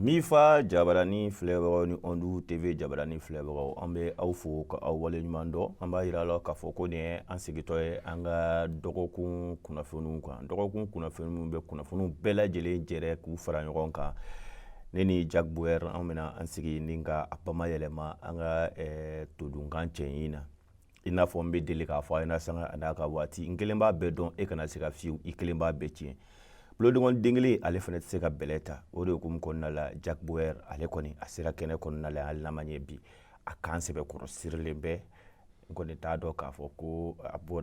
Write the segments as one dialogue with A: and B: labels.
A: Mifa jabarani filɛbagaw ni Ondu TV jabarani filɛbagaw, an bɛ aw fo ka aw waleɲuman dɔn. An b'a yira la k'a fɔ ko nin ye an segintɔ ye an ka dɔgɔkun kunnafoniw kan. Dɔgɔkun kunnafoniw bɛ kunnafoniw bɛɛ lajɛlen jɛrɛ k'u fara ɲɔgɔn kan. Ne ni Jack Bauer, an bɛna an sigi ni ka a bamayɛlɛma an ka todunkan cɛɲi na. I n'a fɔ n bɛ deli k'a fɔ a ɲɛna sanga a n'a ka waati, n kelen b'a bɛɛ dɔn, e kana se ka fiyewu, i kelen b'a bɛɛ tiɲɛ. Bolodengɔn den kelen, ale fana tɛ se ka bɛlɛ ta. O de hukumu kɔnɔna la, Jack Bauer, ale kɔni a sera kɛnɛ kɔnɔna la. Hali n'a ma ɲɛ bi, a kan sɛbɛkɔrɔ sirilen bɛ. N kɔni t'a dɔn k'a fɔ ko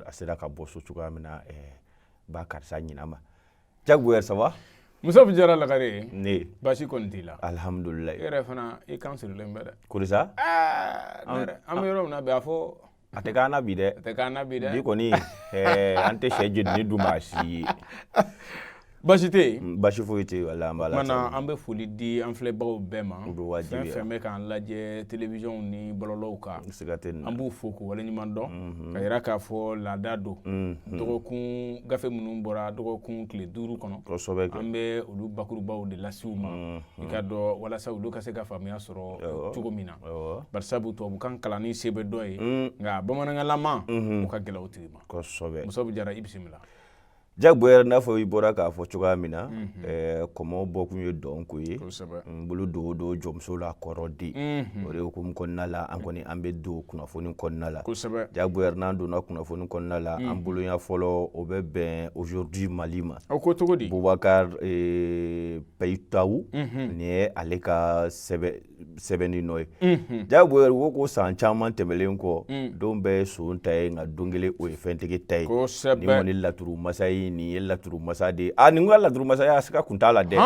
A: a sera ka bɔ so cogoya min na. Ba karisa ɲin'a ma. Jack Bauer, ça va?
B: Mustafa Jara Lagare.
A: Ne.
B: Baasi kɔni t'i la?
A: Alhamdulilayi.
B: E yɛrɛ fana, i kan sirilen bɛ dɛ.
A: Korisa.
B: An bɛ yɔrɔ min na bi, a fɔ.
A: A tɛ k'an na bi dɛ.
B: A tɛ k'an na bi dɛ.
A: Bi kɔni, an tɛ sɛ jenini dun maa si ye.
B: Baasi tɛ yen?
A: Baasi foyi tɛ yen, walahi, an b'a la.
B: Tuma an bɛ foli di an filɛbagaw bɛɛ ma.
A: O bɛ wajibiya.
B: Fɛn fɛn bɛ k'an lajɛ télévision ni bɔlɔlɔw kan.
A: Siga tɛ nin na.
B: An b'u fo k'u waleɲuman dɔn. Ka yira k'a fɔ laada don. Dɔgɔkun gafe minnu bɔra dɔgɔkun tile 5 kɔnɔ.
A: Kosɛbɛ.
B: An bɛ olu bakurubaw de lase u ma. I ka dɔn walasa olu ka se ka faamuya sɔrɔ cogo min na. Barisabu tubabukan kalanni se bɛ dɔ ye. Nka bamanankanlama, o ka gɛlɛn o tigi ma. Mustafa Jara, i bisimila.
A: Jack Bauer, n'a fɔ i bɔra k'a fɔ cogoya min na, kɔmɔ bɔkun ye dɔnko ye. N bolo don o don jɔnmuso la kɔrɔ di. O de hukumu kɔnɔna la, an kɔni an bɛ don kunnafoni kɔnɔna la. Jack Bauer, n'an donna kunnafoni kɔnɔna la, an bolonya fɔlɔ, o bɛ bɛn Aujourd'hui Mali ma.
B: O ko cogo di?
A: Boubacar Payitaw, nin ye ale ka sɛbɛnni nɔ ye. Jack Bauer ko san caman tɛmɛlen kɔ, don bɛɛ ye son ta ye, nka don kelen o ye fɛntigi ta ye. Nin kɔni laturu masa ye, nin ye laturu masa de ye. A nin ka laturu masaya, a siga kun t'a la dɛ,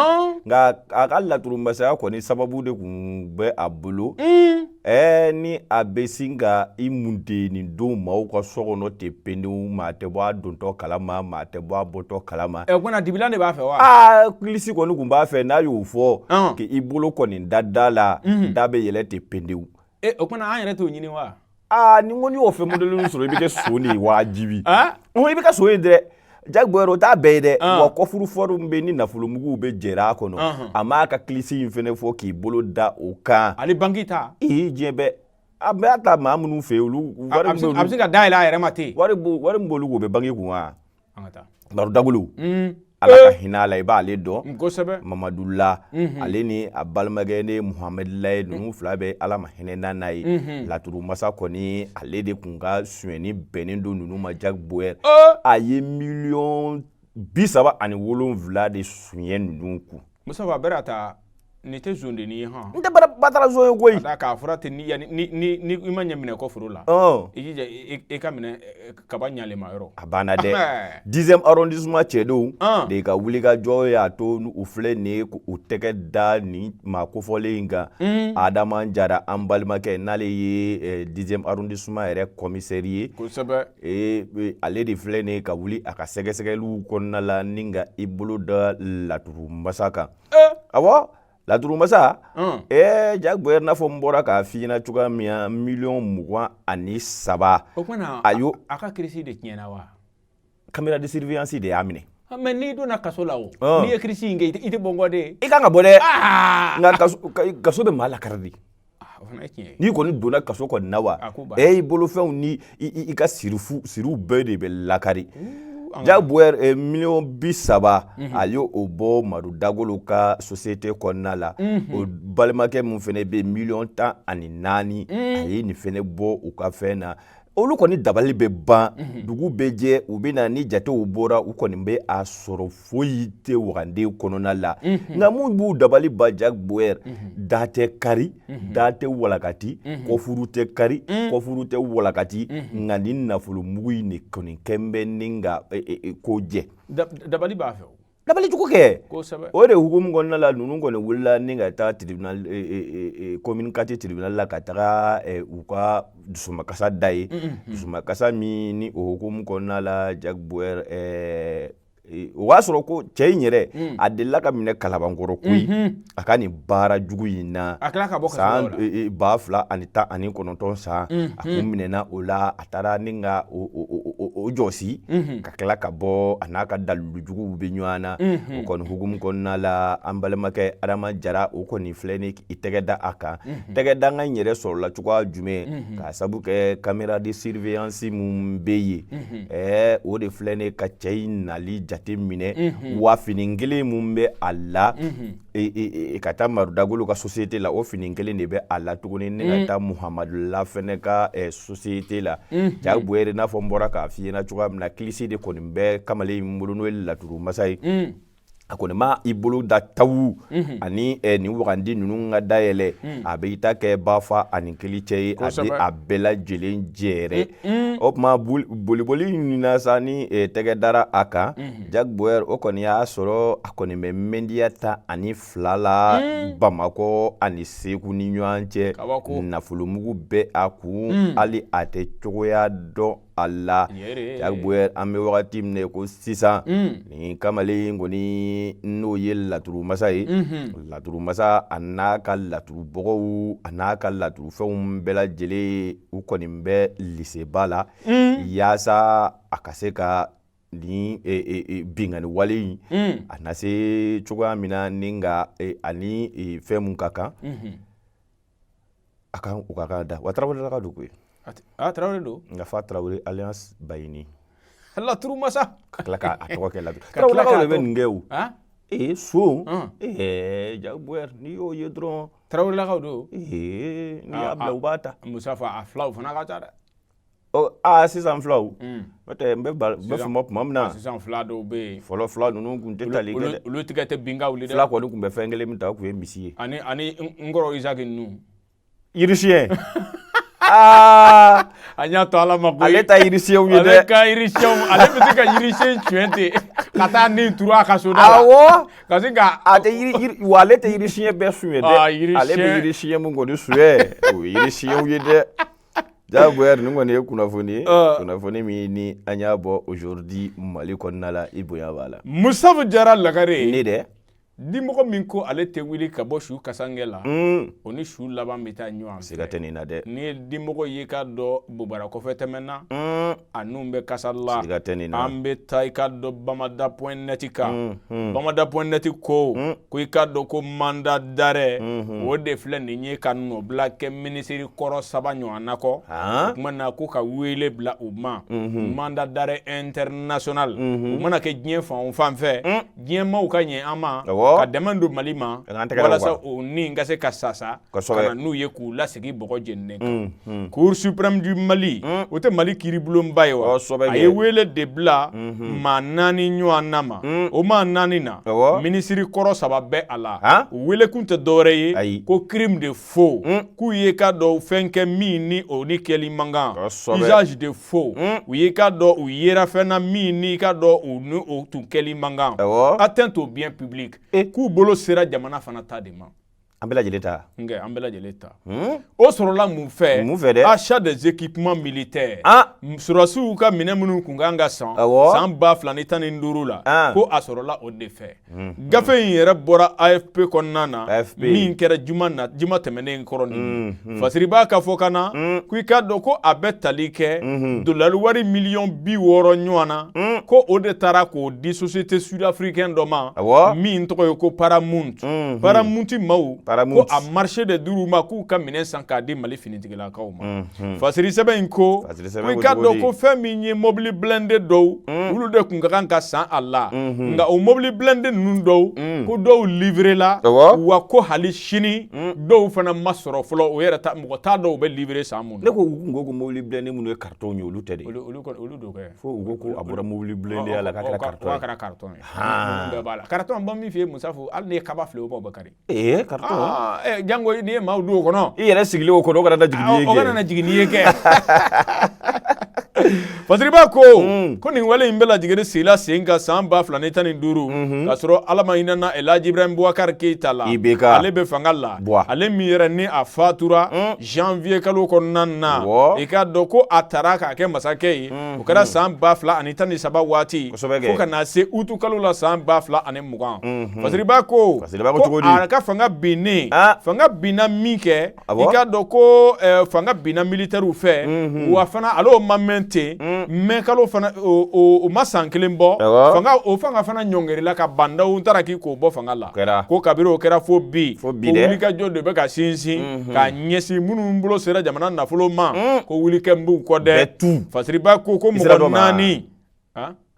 A: nka a ka laturu masaya kɔni sababu de kun bɛ a bolo. Ni a bɛ sin ka i mun de nin don maaw ka so kɔnɔ ten pendew, maa tɛ bɔ a dontɔ kalama, maa tɛ bɔ a bɔtɔ kalama.
B: Ɛ, o kumana dibilan de b'a fɛ wa?
A: Aa, kilisi kɔni kun b'a fɛ. N'a y'o fɔ k'i bolo kɔni da da la, da bɛ yɛlɛ ten pendew.
B: E, o kumana an yɛrɛ t'o ɲini wa?
A: Aa, ni ko n'i y'o fɛn modèle sɔrɔ, i bɛ kɛ son de ye wajibi. I bɛ kɛ son ye dɛ. Jack Bauer, o t'a bɛɛ ye dɛ. Wa coffre-fort min bɛ ni nafolomuguw bɛ jɛra a kɔnɔ, a m'a ka kilisi in fɛnɛ fɔ k'i bolo da o kan.
B: Ale banki ta.
A: Ee, diɲɛ bɛɛ a bɛ ta maa minnu fɛ yen, olu
B: wari a bɛ se ka dayɛlɛ a yɛrɛ ma ten.
A: Wari min b'olu kun, o bɛ banki kun wa?
B: An ka taa.
A: Baro Dagolo, Ala ka hinɛ a la, i b'ale dɔn.
B: Kosɛbɛ.
A: Mamadu La, ale ni a balimakɛ ne Muhamɛdi La ye, ninnu fila bɛ Ala ma hinɛ n'a ye. Laturu masa kɔni, ale de kun ka sonyɛni bɛnnen don ninnu ma. Jack Bauer, a ye miliyɔn 37 de suɲɛ ninnu kun.
B: Mustafa bɛra ta, nin tɛ zondennin ye hɔn.
A: N tɛ batara zon ye koyi.
B: Ka d'a kan a fɔra ten, ni ni ni i ma ɲɛ minɛ kɔ foro la, i jija i ka minɛ kaba ɲalen ma yɔrɔ.
A: A banna dɛ. 10e arrondissement cɛdenw de ka wulikajɔ y'a to u filɛ nin ye u tɛgɛ da nin maa kofɔlen in kan. Adama Jara, an balimakɛ, n'ale ye 10e arrondissement yɛrɛ commissaire ye. Ale de filɛ nin ye ka wuli a ka sɛgɛsɛgɛliw kɔnɔna la ni ka i bolo da laturu masa kan. Awɔ, laturu masa. Jack Bauer, n'a fɔ n bɔra k'a f'i ɲɛna cogoya min na, miliyɔn 23.
B: O kumana
A: a y'o
B: a ka kirisi de tiɲɛna wa?
A: Caméra de surveillance de y'a minɛ.
B: Mais n'i donna kaso la o, n'i ye kirisi in kɛ, i tɛ bɔ n kɔ de.
A: I kan ka bɔ dɛ, nka kaso bɛ maa lakari de.
B: O fana ye tiɲɛ ye.
A: N'i kɔni donna kaso kɔni na wa, i bolofɛnw ni i ka siriw bɛɛ de bɛ lakari. Jack Bauer, miliyɔn 30, a y'o bɔ Madu Dagolo ka société kɔnɔna la. O balimakɛ min fana bɛ yen, miliyɔn 14, a ye nin fana bɔ u ka fɛn na. Olu kɔni dabali bɛ ban. Dugu bɛ jɛ, u bɛ na ni jatew bɔra, u kɔni bɛ a sɔrɔ foyi tɛ wagande kɔnɔna la. Nka mun b'u dabali ban, Jack Bauer, da tɛ kari, da tɛ walakati, kɔfuru tɛ kari, kɔfuru tɛ walakati, nka nin nafolomugu in de kɔni kɛn bɛ ni ka ko jɛ.
B: Dabali b'a fɛ o.
A: Dabali jugu kɛ. O de hukumu kɔnɔna la, ninnu kɔni wulila ni ka taa tribunal, commune 4 tribunal la, ka taga u ka dusumakasa da ye. Dusumakasa min ni o hukumu kɔnɔna la, Jack Bauer, o y'a sɔrɔ ko cɛ in yɛrɛ, a delila ka minɛ Kalabankɔrɔ koyi, a ka nin baara jugu in na.
B: A tila ka bɔ
A: san 2019 san, a kun minɛna o la, a taara ni ka o o jɔsi ka tila ka bɔ a n'a ka dalilujuguw bɛ ɲɔgɔn na. O kɔni hukumu kɔnɔna la, an balimakɛ Adama Jara, o kɔni filɛ ni i tɛgɛ da a kan. Tɛgɛ dankan in yɛrɛ sɔrɔla cogoya jumɛn? K'a sabu kɛ caméra de surveillance mun bɛ yen, o de filɛ ni ka cɛ in nali jate minɛ. Wa fini kelen mun bɛ a la ka taa Madu Dagolo ka société la, o fini kelen de bɛ a la tuguni ni ka taa Muhamadu La fɛnɛ ka société la. Jacques Boyer, n'a fɔ n bɔra k'a f'i ɲɛna cogoya min na, kilisi de kɔni bɛ kamalen in bolo, n'o ye laturu masa ye. A kɔni ma i bolo da tawu ani nin wagandi ninnu ka dayɛlɛ, a bɛ i ta kɛ bafa ani kili cɛ ye, a bɛ a bɛɛ lajɛlen jɛrɛ. O tuma boliboli in na sa, ni tɛgɛ dara a kan, Jacques Boyer, o kɔni y'a sɔrɔ a kɔni bɛ mendiya 12 la Bamakɔ ani Segu ni ɲɔgɔn cɛ. Nafolomugu bɛ a kun, hali a tɛ cogoya dɔn a la. Jacques Boyer, an bɛ wagati min na ko sisan, nin kamalen in kɔni, n'o ye laturu masa ye, laturu masa a n'a ka laturubɔgɔw, a n'a ka laturufɛnw bɛɛ lajɛlen, u kɔni bɛ liseba la yaasa a ka se ka ni binkanni wale in a na se cogoya min na, ni nka ani fɛn mun ka kan a kan, u ka kan da wa. Tarawele ka don koyi.
B: A Tarawele don.
A: Nka fa Tarawele alias Bayini.
B: Laturu masa.
A: Ka tila k'a tɔgɔ kɛ laturu. Tarawelekaw de bɛ nin kɛ o. Ee, son, ee, Jacques Boyer, n'i y'o ye dɔrɔn.
B: Tarawelelakaw don.
A: Ee, n'i y'a bila, u b'a ta.
B: Musafa, a filaw fana ka ca dɛ.
A: Aa, sisan filaw n'o tɛ, n bɛ fama tuma min na.
B: Sisan fila dɔw bɛ yen.
A: Fɔlɔ fila ninnu tun tɛ tali kɛ dɛ.
B: Olu tigɛ tɛ bin ka wuli dɛ.
A: Fila kɔni tun bɛ fɛn kelen min ta, o tun ye misi ye.
B: Ani n kɔrɔ Isaki ninnu.
A: Yirisiyɛn, aa.
B: An y'a to Ala ma koyi.
A: Ale ta yirisiyɛnw ye dɛ.
B: Ale ka yirisiyɛnw, ale bɛ se ka yirisiyɛn suɲɛ ten ka taa nin turu a ka so da la.
A: Awɔ.
B: Ka sin ka.
A: A tɛ yiri wa, ale tɛ yirisiyɛn bɛɛ suɲɛ dɛ. Ale bɛ yirisiyɛn min kɔni suɲɛ, o ye yirisiyɛnw ye dɛ. Jacques Boyer, nin kɔni ye kunnafoni ye, kunnafoni min ni an y'a bɔ aujourd'hui Mali kɔnɔna la, i bonya b'a la.
B: Musafu Jara Lagare.
A: Ne dɛ.
B: Dimɔgɔ min ko ale tɛ wuli ka bɔ su kasankɛ la, o ni su laban bɛ taa ɲɔgɔn fɛ.
A: Siga tɛ nin na dɛ.
B: N'i ye dimɔgɔ ye k'a dɔn bobara kɔfɛ tɛmɛna, a nun bɛ kasa la.
A: Siga tɛ nin na.
B: An bɛ taa i k'a dɔn bamada point net kan. Bamada point net ko i k'a dɔn ko mandat d'arrêt, o de filɛ nin ye ka nɔbila kɛ minisiri kɔrɔ saba ɲɔgɔnna kɔ. O tuma na ko ka wele bila u ma, mandat d'arrêt international, u mana kɛ diɲɛ fan o fan fɛ, diɲɛmaaw ka ɲɛ an ma ka dɛmɛ don Mali ma walasa o ni ka se ka sasa ka na n'u ye k'u lasegin bɔgɔ jeninen kan. Cour suprême du Mali, o tɛ Mali kiiribulonba ye wa? A ye wele de bila maa naani ɲɔgɔnna ma. O maa naani na, minisiri kɔrɔ saba bɛ a la. U welekun tɛ dɔwɛrɛ ye ko crime de faux, k'u ye k'a dɔn fɛn kɛ min ni o ni kɛli man kan, usage de faux, u ye k'a dɔn u yera fɛn na min ni k'a dɔn u ni o tun kɛli man kan, atteinte au bien public, k'u bolo sera jamana fana ta de ma.
A: An bɛɛ lajɛlen ta.
B: Nka an bɛɛ lajɛlen ta. O sɔrɔla mun fɛ?
A: Mun fɛ dɛ?
B: Achat des équipements militaires, sɔrɔdasiw ka minɛn minnu tun kan ka san san 2015 la, ko a sɔrɔla o de fɛ. Gafe in yɛrɛ bɔra AFP kɔnɔna na, min kɛra juma na, juma tɛmɛnen kɔrɔ nin. Fasiriba ka fɔ ka na ko i k'a dɔn ko a bɛ tali kɛ dolari wari miliyɔn 60 ɲɔgɔn na, ko o de taara k'o di société sud-africaine dɔ ma min tɔgɔ ye ko Paramount. Paramount maaw ko a marché de dir'u ma k'u ka minɛn san k'a di Mali finitigilakaw ma. Fasiri sɛbɛn in ko i k'a dɔn ko fɛn min ye mobili blindé dɔw, olu de tun ka kan ka san a la, nka o mobili blindé ninnu dɔw, ko dɔw livré la, wa ko hali sini dɔw fana ma sɔrɔ fɔlɔ. O yɛrɛ ta, mɔgɔ t'a dɔn u bɛ livré san mun
A: na. Ne ko u kun ko mobili blindé minnu ye carton ye, olu tɛ de.
B: Olu don kɛ.
A: Fo u ko ko a bɔra mobili blindé la k'a kɛra carton ye.
B: K'a kɛra carton ye. Minnu bɛɛ b'a la carton bɔ min f'i ye Musafu, hali n'i ye kaba fili o ma, o bɛ kari.
A: Ee, carton.
B: Jango n'i ye maaw don o kɔnɔ.
A: I yɛrɛ sigilen o kɔnɔ, o kana na jigin n'i ye kɛ.
B: O kana na jigin n'i ye kɛ. Fasiriba ko ko nin wale in bɛɛ lajɛlen sigila sen kan san 2015, k'a sɔrɔ Ala ma hinɛ na El Hadji Ibrahim Boubacar Keita la.
A: IBK.
B: Ale bɛ fanga la. Ale min yɛrɛ ni a fatura janvier kalo kɔnɔna na, i k'a dɔn ko a taara k'a kɛ masakɛ ye, o kɛra san 2013 waati, fo ka na se utu kalo la san 2020. Fasiriba ko ko a ka fanga binnen, fanga binna min kɛ, i k'a dɔn ko fanga binna militaires fɛ, wa fana ale ma mɛn ten. Mɛ kalo fana o ma san kelen bɔ, fanga o fanga fana ɲɔngirila ka Bah N'Daw taara k'i k'o bɔ fanga la. Ko kabiri o kɛra fo bi, ko wulikajɔ de bɛ ka sinsin k'a ɲɛsin minnu bolo sera jamana nafolo ma, ko wulikɛ b'u kɔ dɛ. Fasiriba ko ko mɔgɔ naani.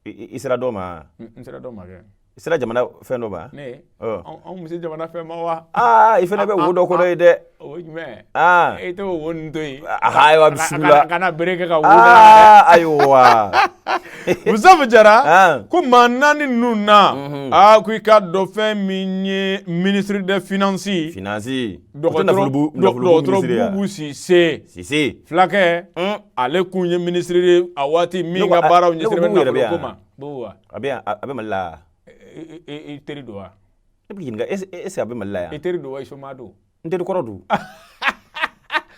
A: I sera dɔ ma?
B: N sera dɔ ma kɛ.
A: I sera jamana fɛn dɔ ma?
B: Ne, anw bɛ se jamana fɛn ma wa?
A: Aa, i fana bɛ wo dɔ kɔnɔ yen dɛ.
B: O ye jumɛn? Aa, e t'o wo ninnu to yen.
A: Ayiwa, bisimila.
B: Kana bere kɛ ka wo da.
A: Ayiwa.
B: Musafu Jara ko maa naani ninnu na, aa, ko i k'a dɔn fɛn min ye ministre des finances.
A: Finance.
B: Dɔgɔtɔrɔ Bubu Sise.
A: Sise.
B: Fulakɛ, ale kun ye ministre ye a waati min ka baaraw ɲɛsinnen bɛ nafolo ko ma. Bubu wa?
A: A bɛ yan, a bɛ Mali la.
B: I teri don wa?
A: Ne b'i ɲininka, est ce que a bɛ Mali la yan?
B: I teri don wa, i soma don?
A: N teri kɔrɔ don.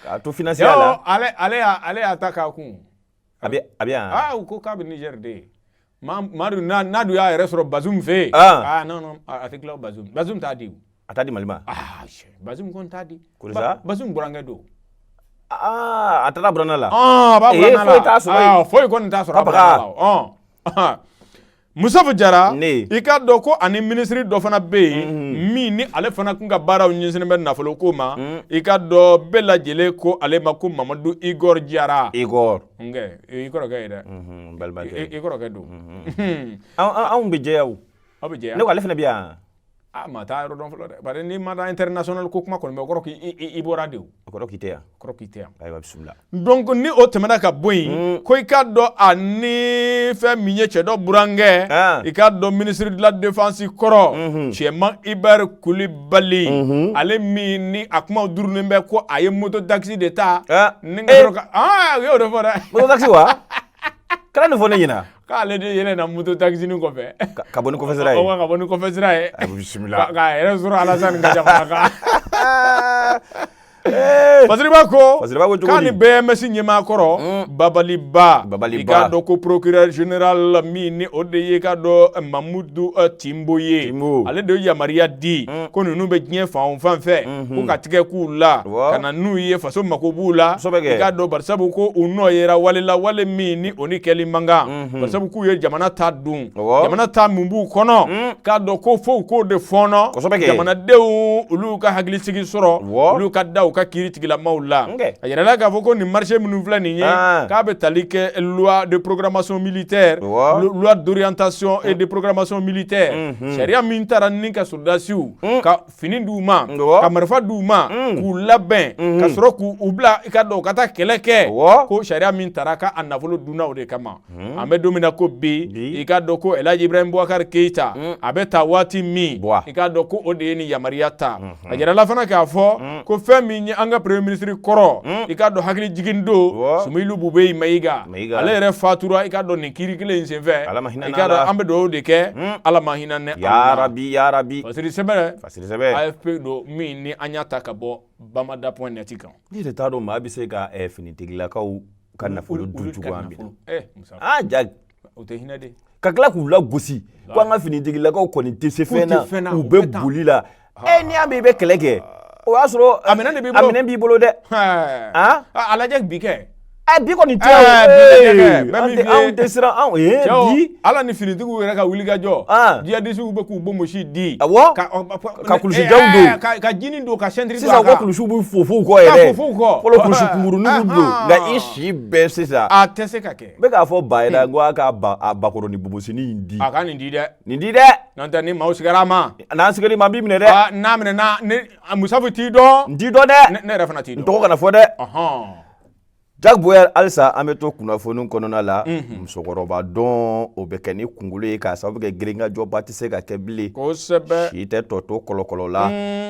A: K'a to financier la.
B: Ale y'a ta k'a kun.
A: A bɛ yan.
B: Aa, u ko k'a bɛ Niger de. Maa dun n'a dun y'a yɛrɛ sɔrɔ Bazoum fɛ yen. Aa, non non, a tɛ tila Bazoum. Bazoum t'a di o.
A: A t'a di Mali ma?
B: Ah, Bazoum kɔni t'a di.
A: Ko sa?
B: Bazoum burankɛ don.
A: Aa, a taara buranna la.
B: A b'a buranna la.
A: Foyi t'a sɔrɔ yen.
B: Foyi kɔni t'a sɔrɔ a buranna la. Musafu Jara, i k'a dɔn ko ani minisiri dɔ fana bɛ yen min ni ale fana kun ka baaraw ɲɛsinnen bɛ nafolo ko ma. I k'a dɔn bɛɛ lajɛlen ko ale ma ko Mamadu Igor Jara.
A: Igor.
B: Nkɛ i kɔrɔkɛ ye dɛ.
A: N balimakɛ.
B: I kɔrɔkɛ don.
A: Anw bɛ jɛya o.
B: Aw bɛ jɛya.
A: Ne ko ale fana bɛ yan.
B: Ah, maa t'a yɔrɔ dɔn fɔlɔ dɛ, bari n'i ma taa international ko kuma kɔni bɛ, o kɔrɔ k'i bɔra de o.
A: O kɔrɔ k'i tɛ yan.
B: O kɔrɔ k'i tɛ yan.
A: Ayiwa, bisimila.
B: Donc ni o tɛmɛna ka bɔ yen, ko i k'a dɔn ani fɛn min ye cɛ dɔ burankɛ, i k'a dɔn ministre de la défense kɔrɔ, Cɛman Hubert Kulibali, ale min ni a kumaw durunnen bɛ ko a ye moto taxi de ta. Ni ka sɔrɔ ka u y'o de fɔ dɛ.
A: Moto taxi wa? Kana nin fɔ ne ɲɛna.
B: K'ale de yɛlɛnna moto taxi nin kɔfɛ.
A: Ka bɔ ni kɔfɛ sira ye.
B: Ka bɔ ni kɔfɛ sira ye.
A: Bisimila.
B: K'a yɛrɛ sɔrɔ Alasani ka jamana kan. Fasiriba ko k'a ni BMS ɲɛmaa kɔrɔ Babali Ba, i k'a dɔn ko procureur général min ni o de ye i k'a dɔn Mamudu Timbo ye, ale de ye yamaruya di ko ninnu bɛ diɲɛ fan o fan fɛ ko ka tigɛ k'u la ka na n'u ye, faso mako b'u la. I k'a dɔn barisabu ko u nɔ yera wale la, wale min ni o ni kɛli man kan, barisabu k'u ye jamana ta dun, jamana ta mun b'u kɔnɔ, k'a dɔn ko fo u k'o de fɔɔnɔ jamanadenw olu ka hakilisigi sɔrɔ, olu ka da u ka kiiri tigilamaw la. A yirala k'a fɔ ko nin marché minnu filɛ nin ye, k'a bɛ tali kɛ loi de programmation militaire, loi d'orientation et de programmation militaire, sariya min taara ni ka soldasiw ka fini d'u ma, ka marifa d'u ma, k'u labɛn ka sɔrɔ k'u bila i ka dɔn u ka taa kɛlɛ kɛ, ko sariya min taara k'a nafolo dunna o de kama. An bɛ don min na ko bi, i k'a dɔn ko El Hadji Ibrahim Boubacar Keïta a bɛ ta waati min, i k'a dɔn ko o de ye nin yamaruya ta. A yirala fana k'a fɔ ko fɛn min ye an ka premier ministre kɔrɔ, i k'a dɔn hakili jigin don Soumeylou Boubèye Maïga, ale yɛrɛ fatura i k'a dɔn nin kiiri kelen in senfɛ. I k'a dɔn an bɛ dugawu de kɛ, Ala ma hinɛ ne
A: ya rabi ya rabi.
B: Fasiri sɛbɛn, Fasiri sɛbɛn AFP don min ni an y'a ta ka bɔ bamada.net kan.
A: Ne yɛrɛ t'a dɔn maa bɛ se ka finitigilakaw ka nafolo dun cogoya min na. Ah, ja,
B: o tɛ hinɛ de.
A: Ka tila k'u lagosi ko an ka finitigilakaw kɔni tɛ se fɛn na, u bɛ boli la. N'i y'a mɛn i bɛ kɛlɛ kɛ, o y'a sɔrɔ
B: a minɛn de b'i bolo.
A: A minɛn b'i bolo dɛ.
B: A lajɛ bi kɛ.
A: Bi kɔni tɛ o. Anw tɛ siran anw ye bi.
B: Ala ni finitigiw yɛrɛ ka wulikajɔ. Jihadisiw bɛ k'u bonbonsi di.
A: Awɔ. Ka kulusijanw don.
B: Ka jinin don, ka ceinture don.
A: Sisan u ka kulusiw bɛ fofow kɔ yɛrɛ.
B: Ka fofow kɔ.
A: Fɔlɔ kulusi kunkuruninw don. Nka i si bɛɛ sisan.
B: A tɛ se ka kɛ.
A: N bɛ k'a fɔ ba yɛrɛ, n ko a ka a bakɔrɔni bonbonsinin in di.
B: A ka nin di dɛ.
A: Nin di dɛ.
B: N'o tɛ ni maaw sigara a ma.
A: N'an sigara ma, n b'i minɛ dɛ.
B: N'a minɛna ni Musafu t'i dɔn.
A: N t'i dɔn dɛ.
B: Ne yɛrɛ fana t'i dɔn.
A: N tɔgɔ kana fɔ dɛ. Jack Boyer, halisa an bɛ to kunnafoni kɔnɔna la. Musokɔrɔba dɔn o bɛ kɛ ni kunkolo ye k'a sababu kɛ girinkajɔba tɛ se ka kɛ bilen.
B: Kosɛbɛ.
A: Si tɛ tɔ to kɔlɔkɔlɔ la.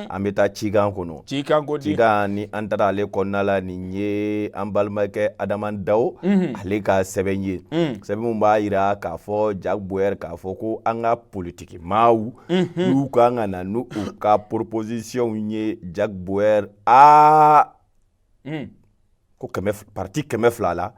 A: An bɛ taa cikan kɔnɔ.
B: Cikan ko di.
A: Cikan ni an taara ale kɔnɔna la, nin ye an balimakɛ Adama Dawo ale ka sɛbɛn ye. Sɛbɛn min b'a jira k'a fɔ Jack Boyer k'a fɔ ko an ka politiki maaw n'u kan ka na n'u ka proposition ye Jack Boyer aa ko parti 200 la,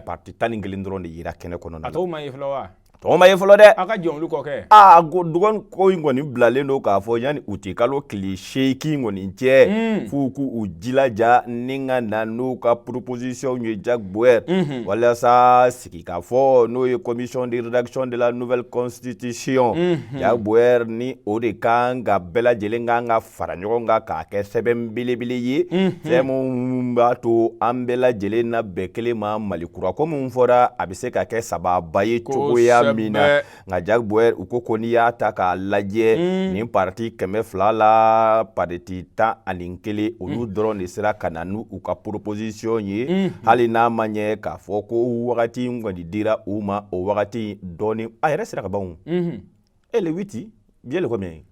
A: parti 11 dɔrɔn de yira kɛnɛ kɔnɔna
B: la. A tɔw ma ye fɔlɔ wa?
A: Tɔgɔ ma ye fɔlɔ dɛ.
B: A ka jɛn olu kɔ kɛ.
A: Aa, ko dɔgɔnin ko in kɔni bilalen don k'a fɔ yanni uti kalo tile 8 kɔni cɛ, f'u k'u jilaja ni ka na n'u ka proposition ye, Jack Bauer, walasa sigikafɔ n'o ye commission de rédaction de la nouvelle constitution, Jack Bauer, ni o de kan ka bɛɛ lajɛlen kan ka fara ɲɔgɔn kan k'a kɛ sɛbɛn belebele ye, sɛbɛn min b'a to an bɛɛ lajɛlen na bɛn kelen ma, Mali kura ko min fɔra, a bɛ se ka kɛ sababa ye cogoya min na. Nka Jack Bauer, u ko ko n'i y'a ta k'a lajɛ, nin parti 200 la, parti 11, olu dɔrɔn de sera ka na n'u ka proposition ye, hali n'a ma ɲɛ k'a fɔ ko wagati in kɔni dira u ma. O wagati dɔɔni a yɛrɛ sera ka ban. E, le 8 bi ye le combien ye?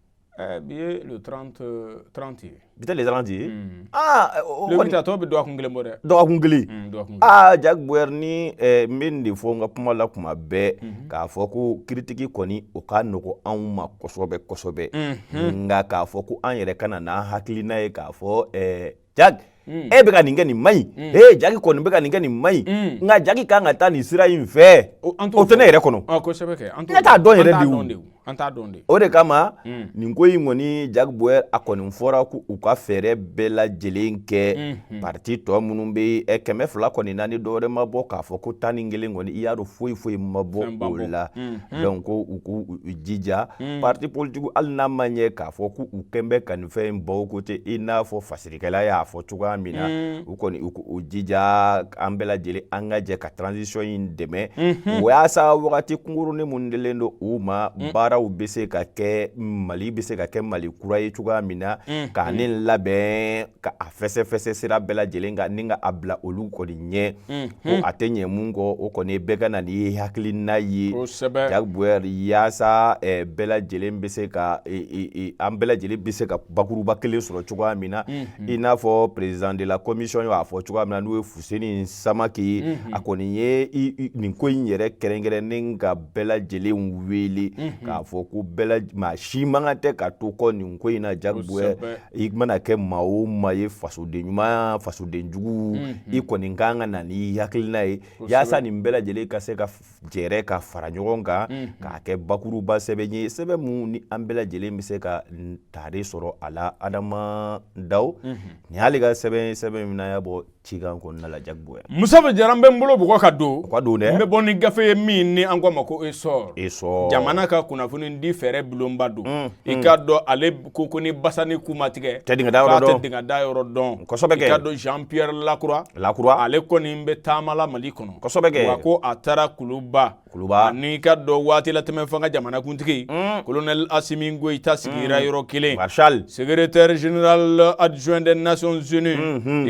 B: Bi ye le 30, 30 ye.
A: Bi tɛ le 30 ye? Ah,
B: le 8, a tɔ bɛ dɔgɔkun kelen bɔ dɛ.
A: Dɔgɔkun kelen.
B: Dɔgɔkun kelen.
A: Ah, Jack Bauer, ni n bɛ nin de fɔ n ka kuma la kuma bɛɛ, k'a fɔ ko critique kɔni, o ka nɔgɔ anw ma kosɛbɛ kosɛbɛ, nka k'a fɔ ko an yɛrɛ ka na n'an hakilina ye k'a fɔ Jack, e bɛ ka nin kɛ, nin man ɲi, ee, Jack kɔni bɛ ka nin kɛ, nin man ɲi, nka Jack kan ka taa nin sira in fɛ, o tɛ ne yɛrɛ kɔnɔ.
B: Kosɛbɛ kɛ.
A: Ne t'a dɔn yɛrɛ de
B: o. An t'a dɔn de.
A: O de kama nin ko in kɔni, Jack Bauer, a kɔni fɔra ko u ka fɛɛrɛ bɛɛ lajɛlen kɛ. Parti tɔ minnu bɛ 200 kɔni na, ni dɔwɛrɛ ma bɔ k'a fɔ ko 11 kɔni, i y'a dɔn foyi foyi ma bɔ o la. Donc ko u k'u jija, parti politique, hali n'a ma ɲɛ k'a fɔ ko u kɛn bɛ ka nin fɛn in bɔ côté, i n'a fɔ fasirikɛla y'a fɔ cogoya min na, u kɔni u k'u jija, an bɛɛ lajɛlen an ka jɛ ka transition in dɛmɛ, walasa wagati kunkurunin mun dilen don u ma, baaraw bɛ se ka kɛ, Mali bɛ se ka kɛ Mali kura ye cogoya min na, k'a ni labɛn ka a fɛsɛfɛsɛ sira bɛɛ lajɛlen kan, ni ka a bila olu kɔni ɲɛ. Ko a tɛ ɲɛ mun kɔ, o kɔni bɛɛ ka na ni hakilina ye, Jack Bauer, yaasa bɛɛ lajɛlen bɛ se ka, an bɛɛ lajɛlen bɛ se ka bakuruba kelen sɔrɔ cogoya min na, i n'a fɔ président de la commission y'a fɔ cogoya min na, n'o ye Fuseni Samake ye. A kɔni ye nin ko in yɛrɛ kɛrɛnkɛrɛnnen ka bɛɛ lajɛlen wele k'a fɔ ko bɛɛ, maa si man kan tɛ ka to kɔ nin ko in na. Jack Bauer, i mana kɛ maa o maa ye, fasoden ɲuman, fasoden jugu, i kɔni kan ka na ni hakilina ye, yaasa nin bɛɛ lajɛlen ka se ka jɛrɛ ka fara ɲɔgɔn kan k'a kɛ bakuruba sɛbɛn ye, sɛbɛn mun ni an bɛɛ lajɛlen bɛ se ka tare sɔrɔ a la. Adama Daw, nin y'ale ka sɛbɛn, sɛbɛn min na y'a bɔ cikan kɔnɔna la, Jack Bauer.
B: Mustafa Jara, n bɛ n bolo bugɔ ka don.
A: O ka don dɛ.
B: N bɛ bɔ ni gafe ye min ni an ko a ma ko Essor.
A: Essor.
B: Jamana ka kunnafoni di fɛɛrɛ bulonba don. I k'a dɔn, ale ko ni basa ni ku ma tigɛ,
A: tɛ dingɛ da yɔrɔ dɔn.
B: K'a tɛ dingɛ da yɔrɔ dɔn.
A: Kosɛbɛ kɛ.
B: I k'a dɔn, Jean Pierre Lacroix.
A: Lacroix.
B: Ale kɔni bɛ taama la Mali kɔnɔ.
A: Kosɛbɛ kɛ.
B: Wa ko a taara Kuluba.
A: Kuluba.
B: Ani ka dɔn waati latɛmɛ fanga jamanakuntigi, colonel Assimi Goïta sigira yɔrɔ kelen.
A: Maréchal.
B: Secrétaire général adjoint des Nations Unies.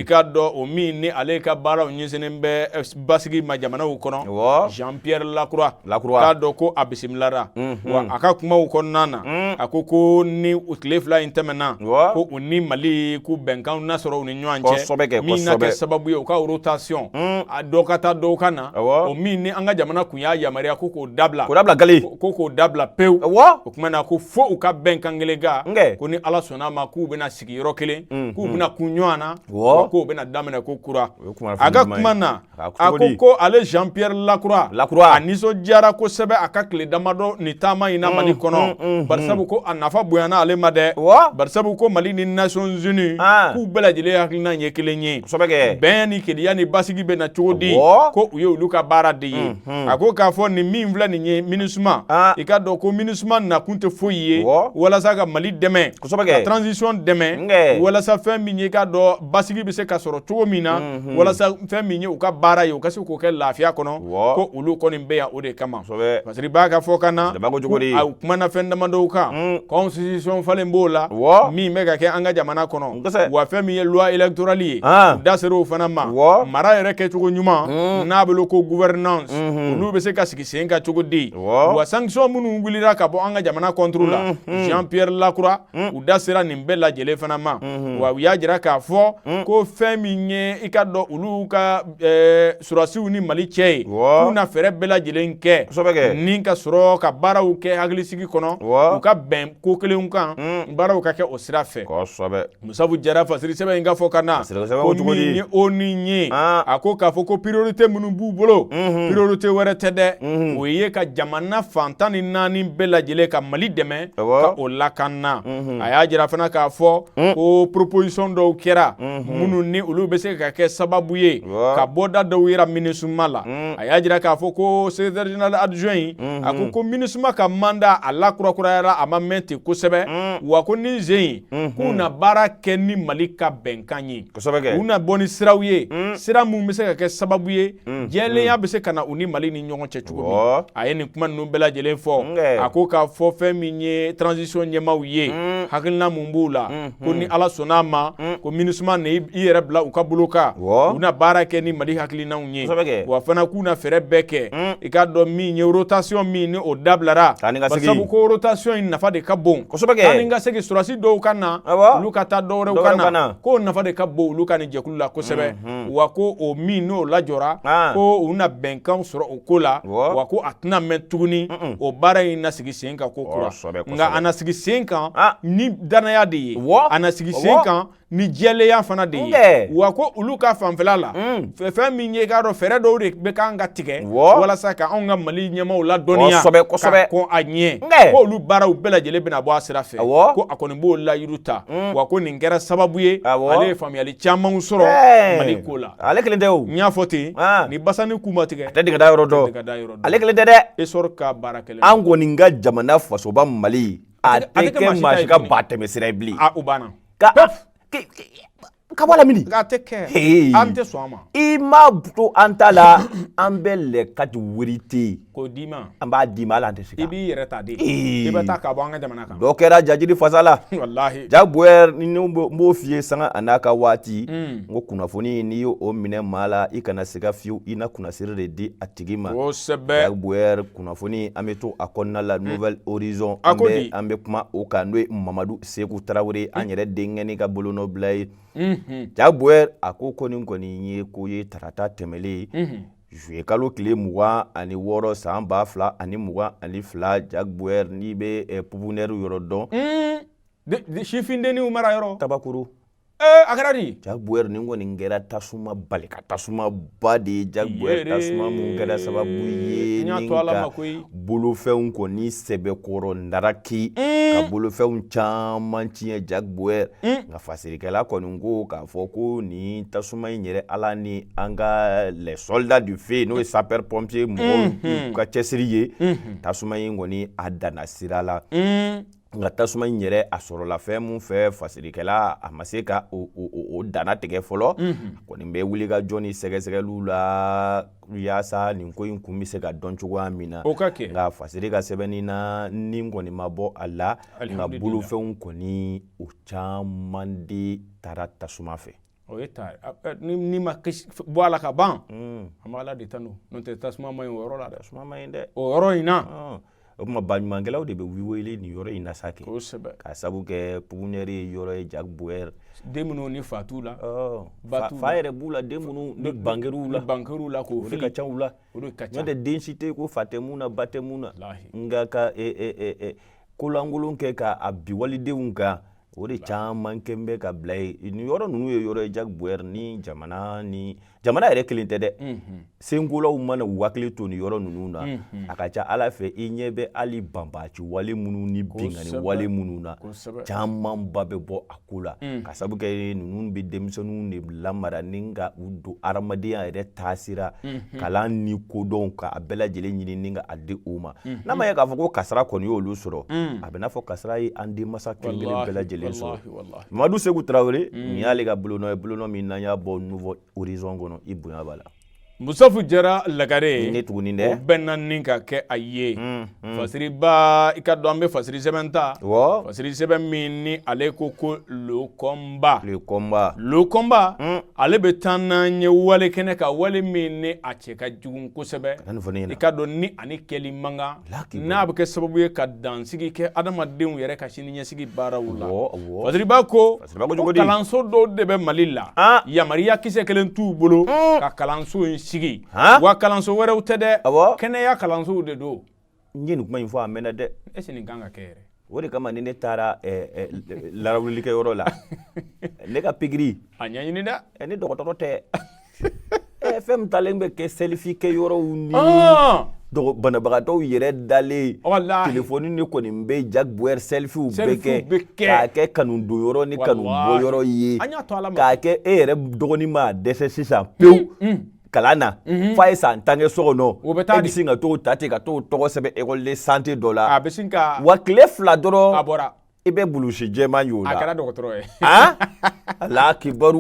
B: I k'a dɔn, o min ni ale ka baaraw ɲɛsinnen bɛ basigi ma jamanaw kɔnɔ. Jean Pierre Lacroix.
A: Lacroix.
B: K'a dɔn ko a bisimilara. Wa a ka kumaw kɔnɔna na, a ko ni tile 2 in tɛmɛna, ko u ni Mali k'u bɛnkanw na sɔrɔ u ni ɲɔgɔn cɛ.
A: Kosɛbɛ kɛ.
B: Min na kɛ sababu ye u ka rotation, a dɔ ka taa dɔw ka na. O min ni an ka jamana kun y'a yamaruya ko k'o dabila.
A: K'o dabila gali.
B: Ko k'o dabila pewu. O kuma na ko fo u ka bɛnkan kelen kan. Ko ni Ala sɔnna a ma, k'u bɛna sigi yɔrɔ kelen, k'u bɛna kun ɲɔgɔn na, k'o bɛna daminɛ ko kura. A ka kuma na, a ko ale Jean Pierre Lacroix.
A: Lacroix.
B: A nisɔndiyara kosɛbɛ a ka tile damadɔ ni taama in na Mali kɔnɔ. Barisabu ko a nafa bonyana ale ma dɛ. Barisabu ko Mali ni Nations Unies, k'u bɛɛ lajɛlen hakilina ye kelen ye.
A: Kosɛbɛ kɛ.
B: Bɛn ni kelenya ni basigi bɛ na cogo di? Ko u ye olu ka baara de ye. A ko k'a fɔ nin min filɛ nin ye, MINUSMA, i ka dɔn ko MINUSMA nakun tɛ foyi ye walasa ka Mali dɛmɛ, ka transition dɛmɛ, walasa fɛn min ye, i ka dɔn, basigi bɛ se ka sɔrɔ cogo min na, walasa fɛn min ye u ka baara ye, u ka se k'o kɛ lafiya kɔnɔ, ko olu kɔni bɛ yan o de kama. Parce que b'a ka fɔ ka na, u kumana fɛn damadɔw kan, constitution falen b'o la min bɛ ka kɛ an ka jamana kɔnɔ, wa fɛn min ye loi électorale ye, u da ser'o fana ma, mara yɛrɛ kɛcogo ɲuman n'a bolo ko gouvernance, olu bɛ se ka sigi sen kan cogo di, wa sanction minnu wulila ka bɔ an ka jamana contre la, Jean Pierre Lacroix, u da sera nin bɛɛ lajɛlen fana ma. Wa u y'a jira k'a fɔ ko fɛn min ye, i ka dɔn, olu ka sɔrɔdasiw ni Mali cɛ ye, k'u na fɛɛrɛ bɛɛ lajɛlen kɛ ni ka sɔrɔ ka baaraw kɛ hakilisigi kɔnɔ, u ka bɛn ko kelenw kan, baaraw ka kɛ o sira fɛ. Musafu Jara, fasiri sɛbɛn in ka fɔ ka na ko min ye ONU ye, a ko k'a fɔ ko priorité minnu b'u bolo, priorité wɛrɛ tɛ dɛ, o ye ka jamana fan 14 bɛɛ lajɛlen ka Mali dɛmɛ ka o lakana. A y'a jira fana k'a fɔ ko proposition dɔw kɛra minnu ni olu bɛ se ka kɛ sababu ye ka bɔda dɔw yira MINUSMA la. A y'a jira k'a fɔ ko secrétaire général adjoint in, a ko ko MINUSMA ka mandat a lakurakurayara, a ma mɛn ten kosɛbɛ, wa ko ni zen in k'u na baara kɛ ni Mali ka bɛnkan ye, u na bɔ ni siraw ye, sira mun bɛ se ka kɛ sababu ye jɛlenya bɛ se ka na u ni Mali ni ɲɔgɔn cɛ cogo min. A ye nin kuma ninnu bɛɛ lajɛlen fɔ. A ko k'a fɔ fɛn min ye transition ɲɛmaaw ye, hakilina mun b'u la, ko ni Ala sɔnna a ma, ko MINUSMA ni i yɛrɛ bila u ka bolo kan, u na baara kɛ ni Mali hakilinaw ye, wa fana k'u na fɛɛrɛ bɛɛ kɛ. I k'a dɔn min ye rotation min ni o dabilara, sabu ko rotation in nafa de ka bon, taa ni ka segin, sɔrɔdasi dɔw ka na, olu ka taa, dɔwɛrɛw ka na, k'o nafa de ka bon olu ka nin jɛkulu la kosɛbɛ. Wa ko o min n'o lajɔra, ko u na bɛnkan sɔrɔ o ko la, wa ko a tɛna mɛn tuguni o baara in na sigi sen kan ko kura. Nka a na sigi sen kan ni danaya de ye, a na sigi sen kan ni jɛlenya fana de ye. Wa ko olu ka fanfɛla la, fɛn min ye, i k'a dɔn fɛɛrɛ dɔw de bɛ kan ka tigɛ walasa ka anw ka Mali ɲɛmaaw ladɔnniya ka kɔn a ɲɛ, ko olu baaraw bɛɛ lajɛlen bɛna bɔ a sira fɛ, ko a kɔni b'o layidu ta. Wa ko nin kɛra sababu ye ale ye faamuyali camanw sɔrɔ Mali ko la.
A: Ale kelen tɛ o.
B: N y'a fɔ ten, ni basani kun ma tigɛ,
A: a tɛ dingɛ da yɔrɔ dɔn. Ale kelen tɛ dɛ.
B: Essor ka baara kɛlen.
A: An kɔni ka jamana fasoba Mali, a tɛ kɛ maa si ka ba tɛmɛ sira ye bilen.
B: O banna.
A: Ka bɔ a la mini.
B: A tɛ kɛ, an tɛ sɔn a ma.
A: I ma to an ta la, an bɛ les quatre vérités.
B: K'o d'i ma.
A: An b'a d'i ma, hali an tɛ se.
B: I b'i yɛrɛ ta de. I bɛ taa ka bɔ an ka jamana kan.
A: Dɔ kɛra jajiri fasa la.
B: Walahi.
A: Jagoya ni n b'o f'i ye sanga a n'a ka waati. N ko kunnafoni, n'i y'o minɛ maa la, i kana siga fiyewu, i na kunnasiri de di a tigi ma.
B: Kosɛbɛ.
A: Jagoya kunnafoni, an bɛ to a kɔnɔna la, Nouvel Horizon. An bɛ kuma o kan, n'o ye Mamadu Seku Tarawele, an yɛrɛ denkɛni ka bolonɔbila ye. Jagoya a ko kɔni ye ko ye tarata tɛmɛlen, juillet kalo tile 26 san 2022. Jagoya, n'i bɛ pouponnière yɔrɔ
B: dɔn. Sifindenninw mara yɔrɔ.
A: Tabakoro.
B: A kɛra di?
A: Jagoya, nin kɔni kɛra tasuma bali ka tasuma ba de ye. Jagoya, tasuma mun kɛra sababu ye ni ka bolofɛnw kɔni sɛbɛkɔrɔ ndaraki, ka bolofɛnw caman tiɲɛ. Jagoya, nka fasirikɛla kɔni ko k'a fɔ ko nin tasuma in yɛrɛ, Ala ni an ka les soldats du feu, n'o ye sapeur pompier mɔgɔw ka cɛsiri ye, tasuma in kɔni a danna sira la. Nka tasuma in yɛrɛ, a sɔrɔla fɛn mun fɛ, fasirikɛla a ma se ka o danna tigɛ fɔlɔ. A kɔni bɛ wuli ka jɔ ni sɛgɛsɛgɛliw la yaasa nin ko in kun bɛ se ka dɔn cogoya min na.
B: O ka kɛ.
A: Nka fasiri ka sɛbɛnni na, ni kɔni ma bɔ a la, nka bolofɛnw kɔni, o caman de taara tasuma fɛ.
B: O ye ta ni ma bɔ a la ka ban, an bɛ Ala de tanu, n'o tɛ tasuma ma ɲi o yɔrɔ la dɛ.
A: Tasuma ma ɲi dɛ.
B: O yɔrɔ in na.
A: O tuma baɲumankɛlaw de bɛ wele nin yɔrɔ in na sa kɛ.
B: Kosɛbɛ.
A: K'a sabu kɛ pouponnière ye yɔrɔ ye, Jagoya.
B: Den minnu ni fa t'u la.
A: Ba fa yɛrɛ b'u la, den minnu ni banker'u la.
B: Banker'u la k'o
A: O de ka ca u la.
B: O de ka ca.
A: N'o tɛ, den si tɛ ko fa tɛ mun na, ba tɛ mun na. Nka ka kolankolon kɛ ka a bi walidenw kan, o de caman kɛ bɛ ka bila yen. Nin yɔrɔ ninnu ye yɔrɔ ye, Jagoya, ni jamana, ni jamana yɛrɛ kelen tɛ dɛ, senkolaw mana u hakili to nin yɔrɔ ninnu na, a ka ca Ala fɛ, i ɲɛ bɛ hali banbaci wale minnu ni binkanni wale minnu na, camanba bɛ bɔ a ko la, ka sabu kɛ ninnu bɛ denmisɛnninw de lamara ni ka u don adamadenya yɛrɛ taasira kalan ni kodɔn, ka a bɛɛ lajɛlen ɲini ni ka a di u ma. N'a ma ye k'a fɔ ko kasara kɔni y'olu sɔrɔ, a bɛ n'a fɔ kasara ye an denmansa kelen kelen bɛɛ lajɛlen sɔrɔ. Mamadu Seku Tarawele, nin y'ale ka bolonɔ ye, bolonɔ min n'an y'a bɔ Nouvel Horizon kɔnɔ. I bonya b'a la.
B: Musafu Jara Lagare.
A: Ne tuguni dɛ.
B: O bɛnna ni ka kɛ a ye fasiriba. I ka dɔn an bɛ fasiri sɛbɛn ta, fasiri sɛbɛn min ni ale ko ko le combat.
A: Le combat.
B: Le combat, ale bɛ taa n'an ye wale kɛnɛ kan, wale min ni a cɛ ka jugu kosɛbɛ. I ka dɔn ni ani kɛli man kan, n'a bɛ kɛ sababu ye ka dansigi kɛ adamadenw yɛrɛ ka sini ɲɛsigi baaraw la. Fasiriba ko ko kalanso dɔw de bɛ Mali la, yamaruya kisɛ kelen t'u bolo ka kalanso in sigi. Wa kalanso wɛrɛw tɛ dɛ, kɛnɛya kalansow de don.
A: N ye nin kuma in fɔ a mɛnna dɛ.
B: Est ce nin kan ka kɛ yɛrɛ?
A: O de kama ni ne taara larawulilikɛyɔrɔ la, ne ka pikiri
B: A ɲɛɲini dɛ.
A: Ni dɔgɔtɔrɔ tɛ. Fɛn min talen bɛ kɛ selfie kɛ yɔrɔw ni banabagatɔw yɛrɛ dalen, telefɔni de kɔni bɛ Jack Bauer selfiew bɛ kɛ k'a kɛ kanu don yɔrɔ ni kanu bɔ yɔrɔ ye, k'a kɛ e yɛrɛ dɔgɔnin ma dɛsɛ sisan pewu kalan na f'a ye san 10 kɛ so kɔnɔ, e bɛ sin ka t'o ta ten ka t'o tɔgɔ sɛbɛn école de santé dɔ la,
B: a bɛ sin ka
A: wa tile 2 dɔrɔn
B: a bɔra,
A: i bɛ bulusi jɛman y'o la,
B: a kɛra dɔgɔtɔrɔ ye.
A: Ala kibaru,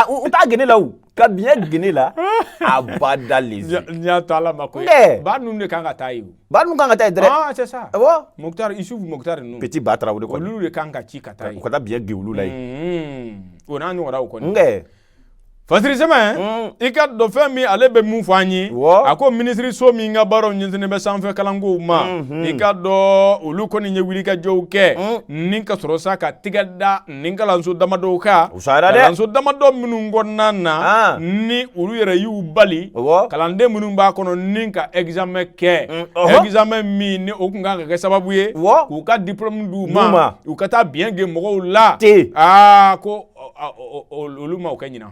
A: u t'a gene la o, ka biɲɛ gene la a ba da lezi.
B: N y'a to Ala ma koyi. Ba ninnu de kan ka taa yen.
A: Ba ninnu kan ka taa yen dɛrɛ.
B: Ah, c'est ça.
A: Awɔ.
B: Mokhtar, Issouf Mokhtar ninnu.
A: Petit Ba Tarawele kɔni.
B: Olu de kan ka ci ka taa yen.
A: U ka taa biɲɛ gen olu la yen.
B: O n'a ɲɔgɔnnaw kɔni.
A: Nkɛ.
B: Fasiri Sɛmɛ, i ka dɔn fɛn min ale bɛ mun fɔ an ye, a ko minisiriso min ka baaraw ɲɛsinnen bɛ sanfɛ kalankow ma, i ka dɔn olu kɔni ye wulikajɔw kɛ ni ka sɔrɔ sa ka tigɛ da nin kalanso damadɔw kan, kalanso damadɔ minnu kɔnɔna na ni olu yɛrɛ y'u bali kalanden minnu b'a kɔnɔ ni ka examen kɛ, examen min ni o tun kan ka kɛ sababu ye k'u ka diplôme d'u ma, u ka taa biɲɛ gen mɔgɔw la. Aa, ko olu ma o kɛ ɲinan.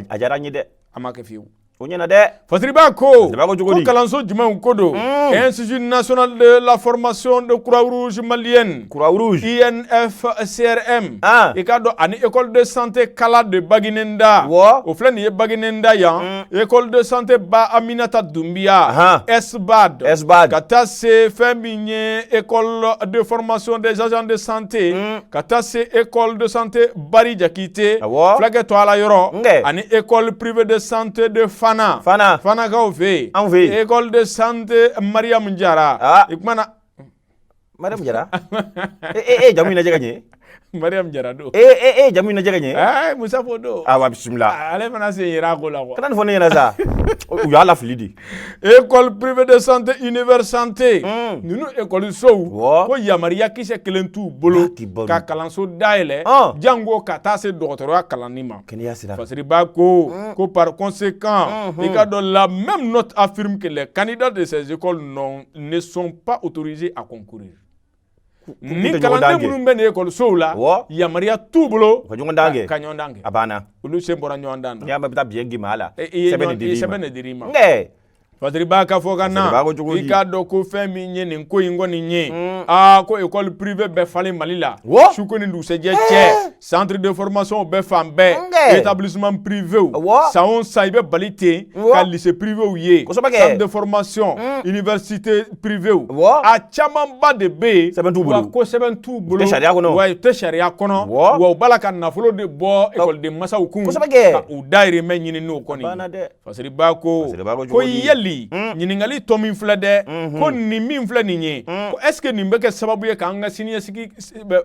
A: A diyara n ye dɛ.
B: A ma kɛ fiyewu.
A: O ɲɛna dɛ.
B: Fasiriba ko ko kalanso jumɛnw ko don? Institut national de la formation de Croix-Rouge malienne,
A: Croix-Rouge,
B: INFCRM, i k'a dɔn, ani école de santé Kala de Baginenda, o filɛ nin ye Baginenda yan, école de santé Ba Aminata Doumbia, ESBAD,
A: ESBAD,
B: ka taa se fɛn min ye école de formation des agents de santé, ka taa se école de santé Bari Jakite, fulakɛ to ala yɔrɔ, ani école privée de santé de Fana,
A: Fana,
B: Fanakaw fɛ yen,
A: anw fɛ yen,
B: école de santé Mariam Jara, i kumana.
A: Mariam Jara, e e jamu in lajɛ ka ɲɛ.
B: Mariam Jara don.
A: E e e jamu in lajɛ ka ɲɛ.
B: Ɛɛ, Musa fo don.
A: Awa, bisimila.
B: Ale fana sen yera a ko la quoi.
A: Kana nin fɔ ne ɲɛna sa, u y'a lafili de.
B: École privée de santé Univers Santé, ninnu école sow, ko yamaruya kisɛ kelen t'u bolo ka kalanso dayɛlɛ, jango ka taa se dɔgɔtɔrɔya kalanni ma.
A: Kɛnɛya sira.
B: Fasiriba ko par conséquent, i ka dɔn, la même note affirme que les candidats de ces écoles non ne sont pas autorisés à concourir. Ni kalanden minnu bɛ nin ekɔlisow la, yamaruya t'u bolo
A: ka ɲɔgɔn dan kɛ.
B: Ka ɲɔgɔn dan kɛ.
A: A banna.
B: Olu sen bɔra ɲɔgɔn dan na.
A: N'i y'a mɛn bɛ taa biɲɛ gima a la,
B: sɛbɛn de dir'i ma, sɛbɛn de dir'i ma.
A: Nkɛ.
B: Fasiriba ka fɔ ka na, i k'a dɔn ko fɛn min ye nin ko in kɔni ye, aa, ko école privée bɛɛ falen Mali la, su ko ni dugusɛjɛ cɛ, centre de formation bɛɛ fan bɛɛ, établissement privé, san o san i bɛ bali ten ka lycée privé ye, centre de formation, université privée, a camanba de bɛ yen.
A: Sɛbɛn t'u bolo.
B: Wa ko sɛbɛn t'u bolo.
A: U tɛ sariya kɔnɔ.
B: Wa u tɛ sariya kɔnɔ, wa u b'a la ka nafolo de bɔ ekɔliden masaw kun ka u dahirimɛ ɲini n'o kɔni. Fasiriba ko yali ɲininkali tɔ min filɛ dɛ, ko nin min filɛ nin ye, ko est ce que nin bɛ kɛ sababu ye k'an ka siniɲɛsigi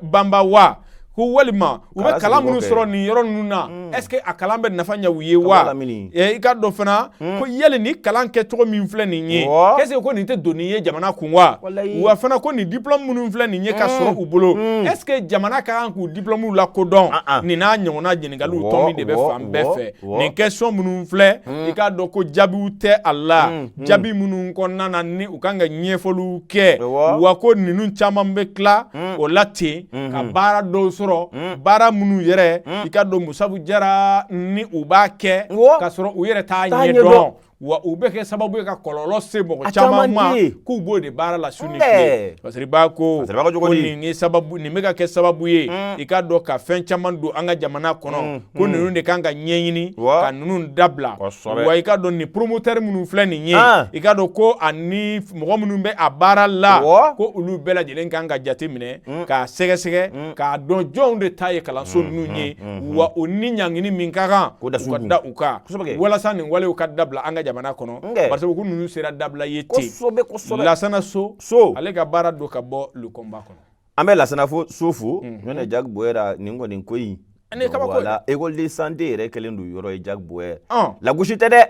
B: banba wa? Ko walima u bɛ kalan minnu sɔrɔ nin yɔrɔ ninnu na, est ce que a kalan bɛ nafa ɲɛ u ye wa? I ka dɔn fana ko yali nin kalan kɛcogo min filɛ nin ye, est ce que ko nin tɛ doni ye jamana kun wa? Wa fana ko nin diplôme minnu filɛ nin ye ka sɔrɔ u bolo, est ce que jamana ka kan k'u diplôme lakodɔn? Nin n'a ɲɔgɔnna ɲininkaliw tɔ min de bɛ fan bɛɛ fɛ. Nin question minnu filɛ, i k'a dɔn ko jaabiw tɛ a la, jaabi minnu kɔnɔna na ni u kan ka ɲɛfɔliw kɛ. Wa ko ninnu caman bɛ tila o la ten ka baara dɔw sɔrɔ, baara minnu yɛrɛ, i ka dɔn, Musafu Jara, ni u b'a kɛ ka sɔrɔ u yɛrɛ t'a ɲɛdɔn, wa u bɛ kɛ sababu ye ka kɔlɔlɔ se mɔgɔ caman ma, k'u b'o de baara la su ni tile. Fasiriba ko ko nin ye sababu, nin bɛ ka kɛ sababu ye, i ka dɔn, ka fɛn caman don an ka jamana kɔnɔ, ko ninnu de kan ka ɲɛɲini ka ninnu dabila. Wa i ka dɔn, nin promoteur minnu filɛ nin ye, i ka dɔn ko ani mɔgɔ minnu bɛ a baara la, ko olu bɛɛ lajɛlen kan ka jate minɛ k'a sɛgɛsɛgɛ k'a dɔn jɔnw de ta ye kalanso ninnu ye, wa o ni ɲangini min ka kan, u ka da u kan walasa nin walew ka dabila an ka jamana kɔnɔ, parce que ko ninnu sera dabila ye ten. Lasana So, ale ka baara don ka bɔ le combat kɔnɔ.
A: An bɛ Lasana So fo ɲɔnɛ Jack Bauer nin kɔni ko in. Voilà, école de santé yɛrɛ kɛlen don yɔrɔ ye, Jack Bauer, lagosi tɛ dɛ,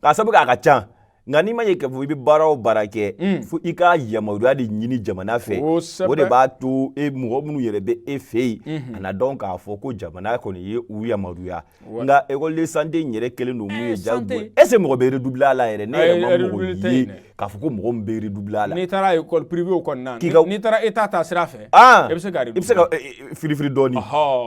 A: k'a sabu kɛ a ka ca, nka n'i ma ye k'a fɔ i bɛ baara o baara kɛ, fo i ka yamaruya de ɲini jamana fɛ. O de b'a to e mɔgɔ minnu yɛrɛ bɛ e fɛ yen, a na dɔn k'a fɔ ko jamana kɔni ye u yamaruya. Nka école de santé in yɛrɛ kɛlen don mun ye, Jack Bauer? Est ce que mɔgɔ bɛ redoubler a la yɛrɛ? Ne yɛrɛ ma mɔgɔ ye. K'a fɔ ko mɔgɔ min bɛ redoubler a la.
B: N'i taara école privée kɔni na, n'i taara État ta sira fɛ,
A: ah,
B: i bɛ se ka
A: i bɛ se ka firifiri dɔɔni.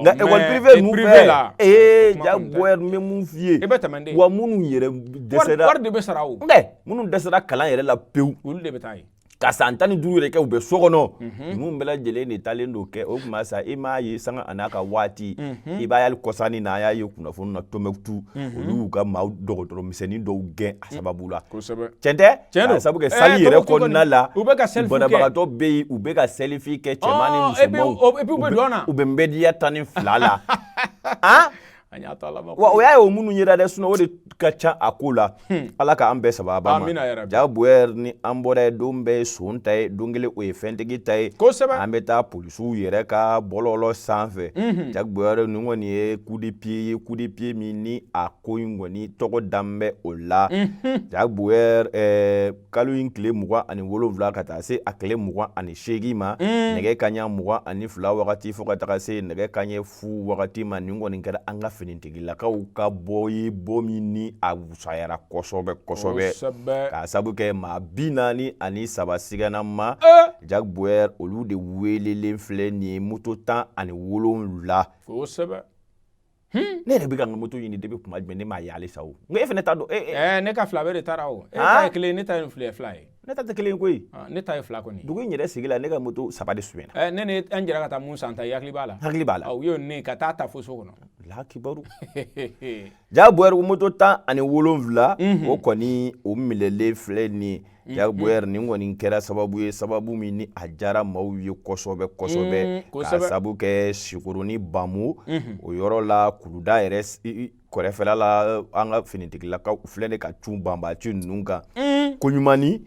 B: Nka
A: école privée ninnu fɛ, ee, jagoya, n bɛ mun f'i ye?
B: I bɛ tɛmɛ de.
A: Wa minnu yɛrɛ dɛsɛra.
B: Wari de bɛ sara o.
A: Nka minnu dɛsɛra kalan yɛrɛ la pewu.
B: Olu de bɛ taa yen.
A: Ka san 15 yɛrɛ kɛ, u bɛ so kɔnɔ. Ninnu bɛɛ lajɛlen de taalen don kɛ. O tuma sa, i m'a ye, sanga a n'a ka waati, i b'a ye hali kɔsanni na, an y'a ye kunnafoni na, Tɔnbɔkutu, olu y'u ka maaw dɔgɔtɔrɔ misɛnnin dɔw gɛn a sababu la. Tiɲɛ tɛ?
B: Tiɲɛ don.
A: K'a sababu kɛ salle yɛrɛ kɔnɔna la.
B: U bɛ ka selfie kɛ.
A: Banabagatɔ bɛ yen, u bɛ ka selfie kɛ, cɛman ni musomanw.
B: Et puis u bɛ dɔn na.
A: U bɛ nbɛdiya 12 la. Han!
B: An y'a to Ala ma.
A: Wa o y'a ye, o minnu yera dɛ, sinon o de ka ca a ko la. Ala k'an bɛɛ sababa ma.
B: Amina yarabi.
A: Jagoya, ni an bɔra yen, don bɛɛ ye son ta ye, don kelen o ye fɛntigi ta ye. An bɛ taa polisiw yɛrɛ ka bɔlɔlɔ sanfɛ. Jagoya, nin kɔni ye coup de pied ye, coup de pied min ni a ko in kɔni tɔgɔ dan bɛ o la. Jagoya, kalo in tile 27 ka taa se a tile 28 ma, nɛgɛ kanɲɛ 22 wagati fo ka taga se nɛgɛ kanɲɛ 0 wagati ma, nin kɔni kɛra an ka finitigilakaw ka bɔ ye, bɔ min ni a wusayara kosɛbɛ kosɛbɛ, k'a sabu kɛ maa 43 siganama. Jagoya, olu de welelen filɛ nin ye, moto 17. Ne yɛrɛ bɛ ka n ka moto ɲini depuis kuma jumɛn, ne m'a ye halisa o. Nka e fana t'a dɔn.
B: Ne ka fila bɛɛ de taara o. E ta ye kelen, ne ta ye fila ye.
A: Ne ta tɛ kelen ye koyi.
B: Ne ta ye fila kɔni.
A: Dugu in yɛrɛ sigi la, ne ka moto saba de sonyɛna.
B: Ne ni an jɛra ka taa mun san ta, i hakili b'a la?
A: Hakili b'a la.
B: U y'o ne ka taa ta fo so kɔnɔ.
A: Lakibaru. Jagoya, moto 17, o kɔni o minɛlen filɛ nin ye. Jagoya, nin kɔni kɛra sababu ye, sababu min ni a diyara maaw ye kosɛbɛ kosɛbɛ, k'a sabu kɛ Sikoroni Bamu o yɔrɔ la, kuluda yɛrɛ kɛrɛfɛla la, an ka finitigilakaw filɛ ne ka cun banbaci ninnu kan koɲumanni.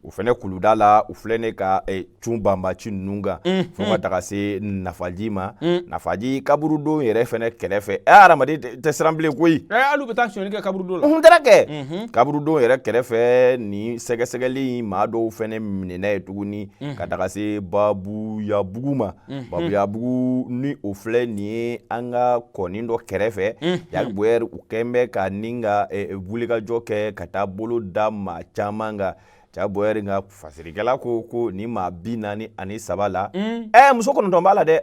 A: O fɛnɛ kuluda la, u filɛ ne ka cun banbaci ninnu kan fo ka taga se Nafaji ma, Nafaji kaburudon yɛrɛ fɛnɛ kɛrɛfɛ. Ɛ, hadamaden tɛ siran bilen koyi.
B: Hali u bɛ taa sonyɛli kɛ kaburudo la.
A: N taara kɛ kaburudon yɛrɛ kɛrɛfɛ. Nin sɛgɛsɛgɛli in, maa dɔw fɛnɛ minɛna ye tuguni ka taga se Babuyabugu ma. Babuyabugu ni o filɛ nin ye an ka kɔni dɔ kɛrɛfɛ. Jagoya, u kɛn bɛ ka ni ka wulikajɔ kɛ ka taa bolo da maa caman kan. Jagoya, nka fasirikɛla ko ko ni maa 43 la, muso 9 b'a la dɛ.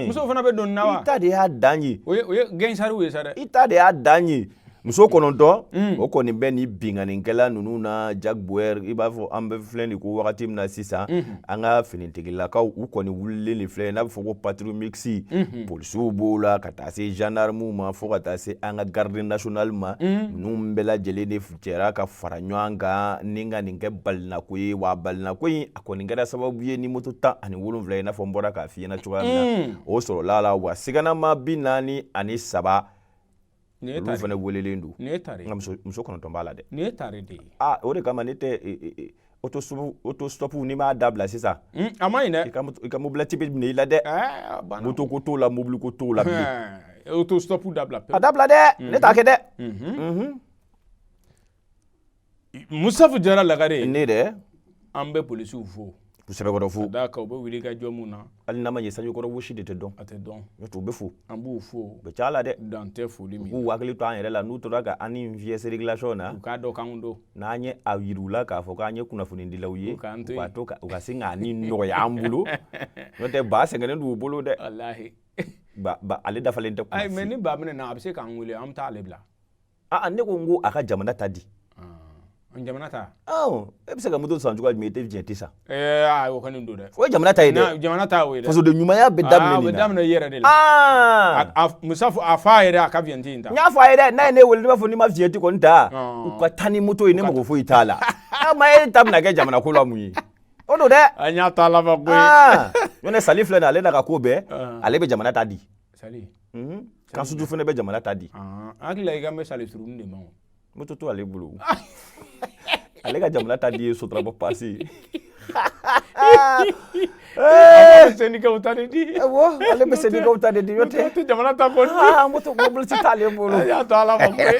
B: Musow fana bɛ don na wa?
A: I ta de y'a dan ye.
B: O ye gɛnsariw ye sa dɛ.
A: I ta de y'a dan ye. Muso 9, o kɔni bɛ ni binkannikɛla ninnu na. Jagoya, i b'a fɔ an bɛ filɛ nin ko wagati min na sisan, an ka finitigilakaw, u kɔni wulilen de filɛ, n'a bɛ fɔ ko patrouille mixte. Polisiw b'o la ka taa se gendarmew ma fo ka taa se an ka garde nationale ma. Ninnu bɛɛ lajɛlen de jɛra ka fara ɲɔgɔn kan ni ka nin kɛ balinako ye. Wa balinako in, a kɔni kɛra sababu ye ni moto 17 ye, i n'a fɔ n bɔra k'a f'i ɲɛna cogoya min na, o sɔrɔla la. Wa siganama 43, olu fana welelen don.
B: Nin ye tare.
A: Nka muso 9 b'a la dɛ.
B: Nin ye tare de ye.
A: Aa, o de kama ne tɛ auto stop, n'i m'a dabila sisan.
B: A ma ɲi dɛ.
A: I ka mobilette bɛ minɛ i la dɛ. Moto ko t'o la, mobili ko t'o la bilen.
B: Auto stop dabila
A: pewu. A dabila dɛ, ne t'a kɛ dɛ.
B: Musafu Jara Lagare.
A: Ne dɛ.
B: An bɛ polisiw fo.
A: K'u sɛbɛkɔrɔ fo.
B: Ka d'a kan u bɛ wuli ka jɔ mun na.
A: Hali n'a ma ɲɛ, sanjikɔrɔ wɔsi de tɛ dɔn.
B: A tɛ dɔn.
A: N'o tɛ, u bɛ fo.
B: An b'u fo.
A: U bɛ ca la dɛ.
B: Dan tɛ foli min.
A: U k'u hakili to an yɛrɛ la, n'u tora ka an ni fiyɛ circulation na.
B: U k'a dɔn k'anw don.
A: N'an ye a yir'u la k'a fɔ k'an ye kunnafonidilaw ye.
B: U k'an to
A: yen.
B: U
A: ka to u ka sin k'a ni nɔgɔya an bolo. N'o tɛ, ba sɛgɛnnen don u bolo dɛ.
B: Walahi.
A: Ba ba ale dafalen tɛ.
B: Ayi, mais ni ba minɛna, a bɛ se k'an wele, an bɛ taa ale bila.
A: Aa, ne ko n ko a ka jamana ta di.
B: Jamana ta.
A: E bɛ se ka moto san cogoya jumɛn, i tɛ vignette san?
B: Ɛɛ, o kɔni don dɛ.
A: O ye jamana ta ye dɛ.
B: Jamana ta o ye dɛ.
A: Fasoden ɲumanya bɛ daminɛ nin na.
B: O bɛ daminɛ i yɛrɛ de la. Musafu, a f'a yɛrɛ a ka vignette in ta.
A: N y'a fɔ a ye dɛ, n'a ye ne wele, ne b'a fɔ n'i ma vignette kɔni ta, u ka taa ni moto ye, ne mago foyi t'a la. Ma e ta bɛna kɛ jamana ko la mun ye? O don dɛ.
B: An y'a to Ala ma koyi.
A: N'o tɛ, Sali filɛ nin ye, ale n'a ka ko bɛɛ, ale bɛ jamana ta di.
B: Sali.
A: Kansutu fana bɛ jamana ta di.
B: An hakili la i kan bɛ Sali surunin de ma o.
A: Moto to ale bolo. Ale ka jamana ta di ye Sotrama passe ye.
B: A bɛ syndicat ta de di.
A: Awɔ, ale bɛ syndicat ta de di, n'o tɛ.
B: Tɛ jamana ta kɔni.
A: Ah, moto mobili ti t'ale bolo.
B: A y'a to Ala ma koyi.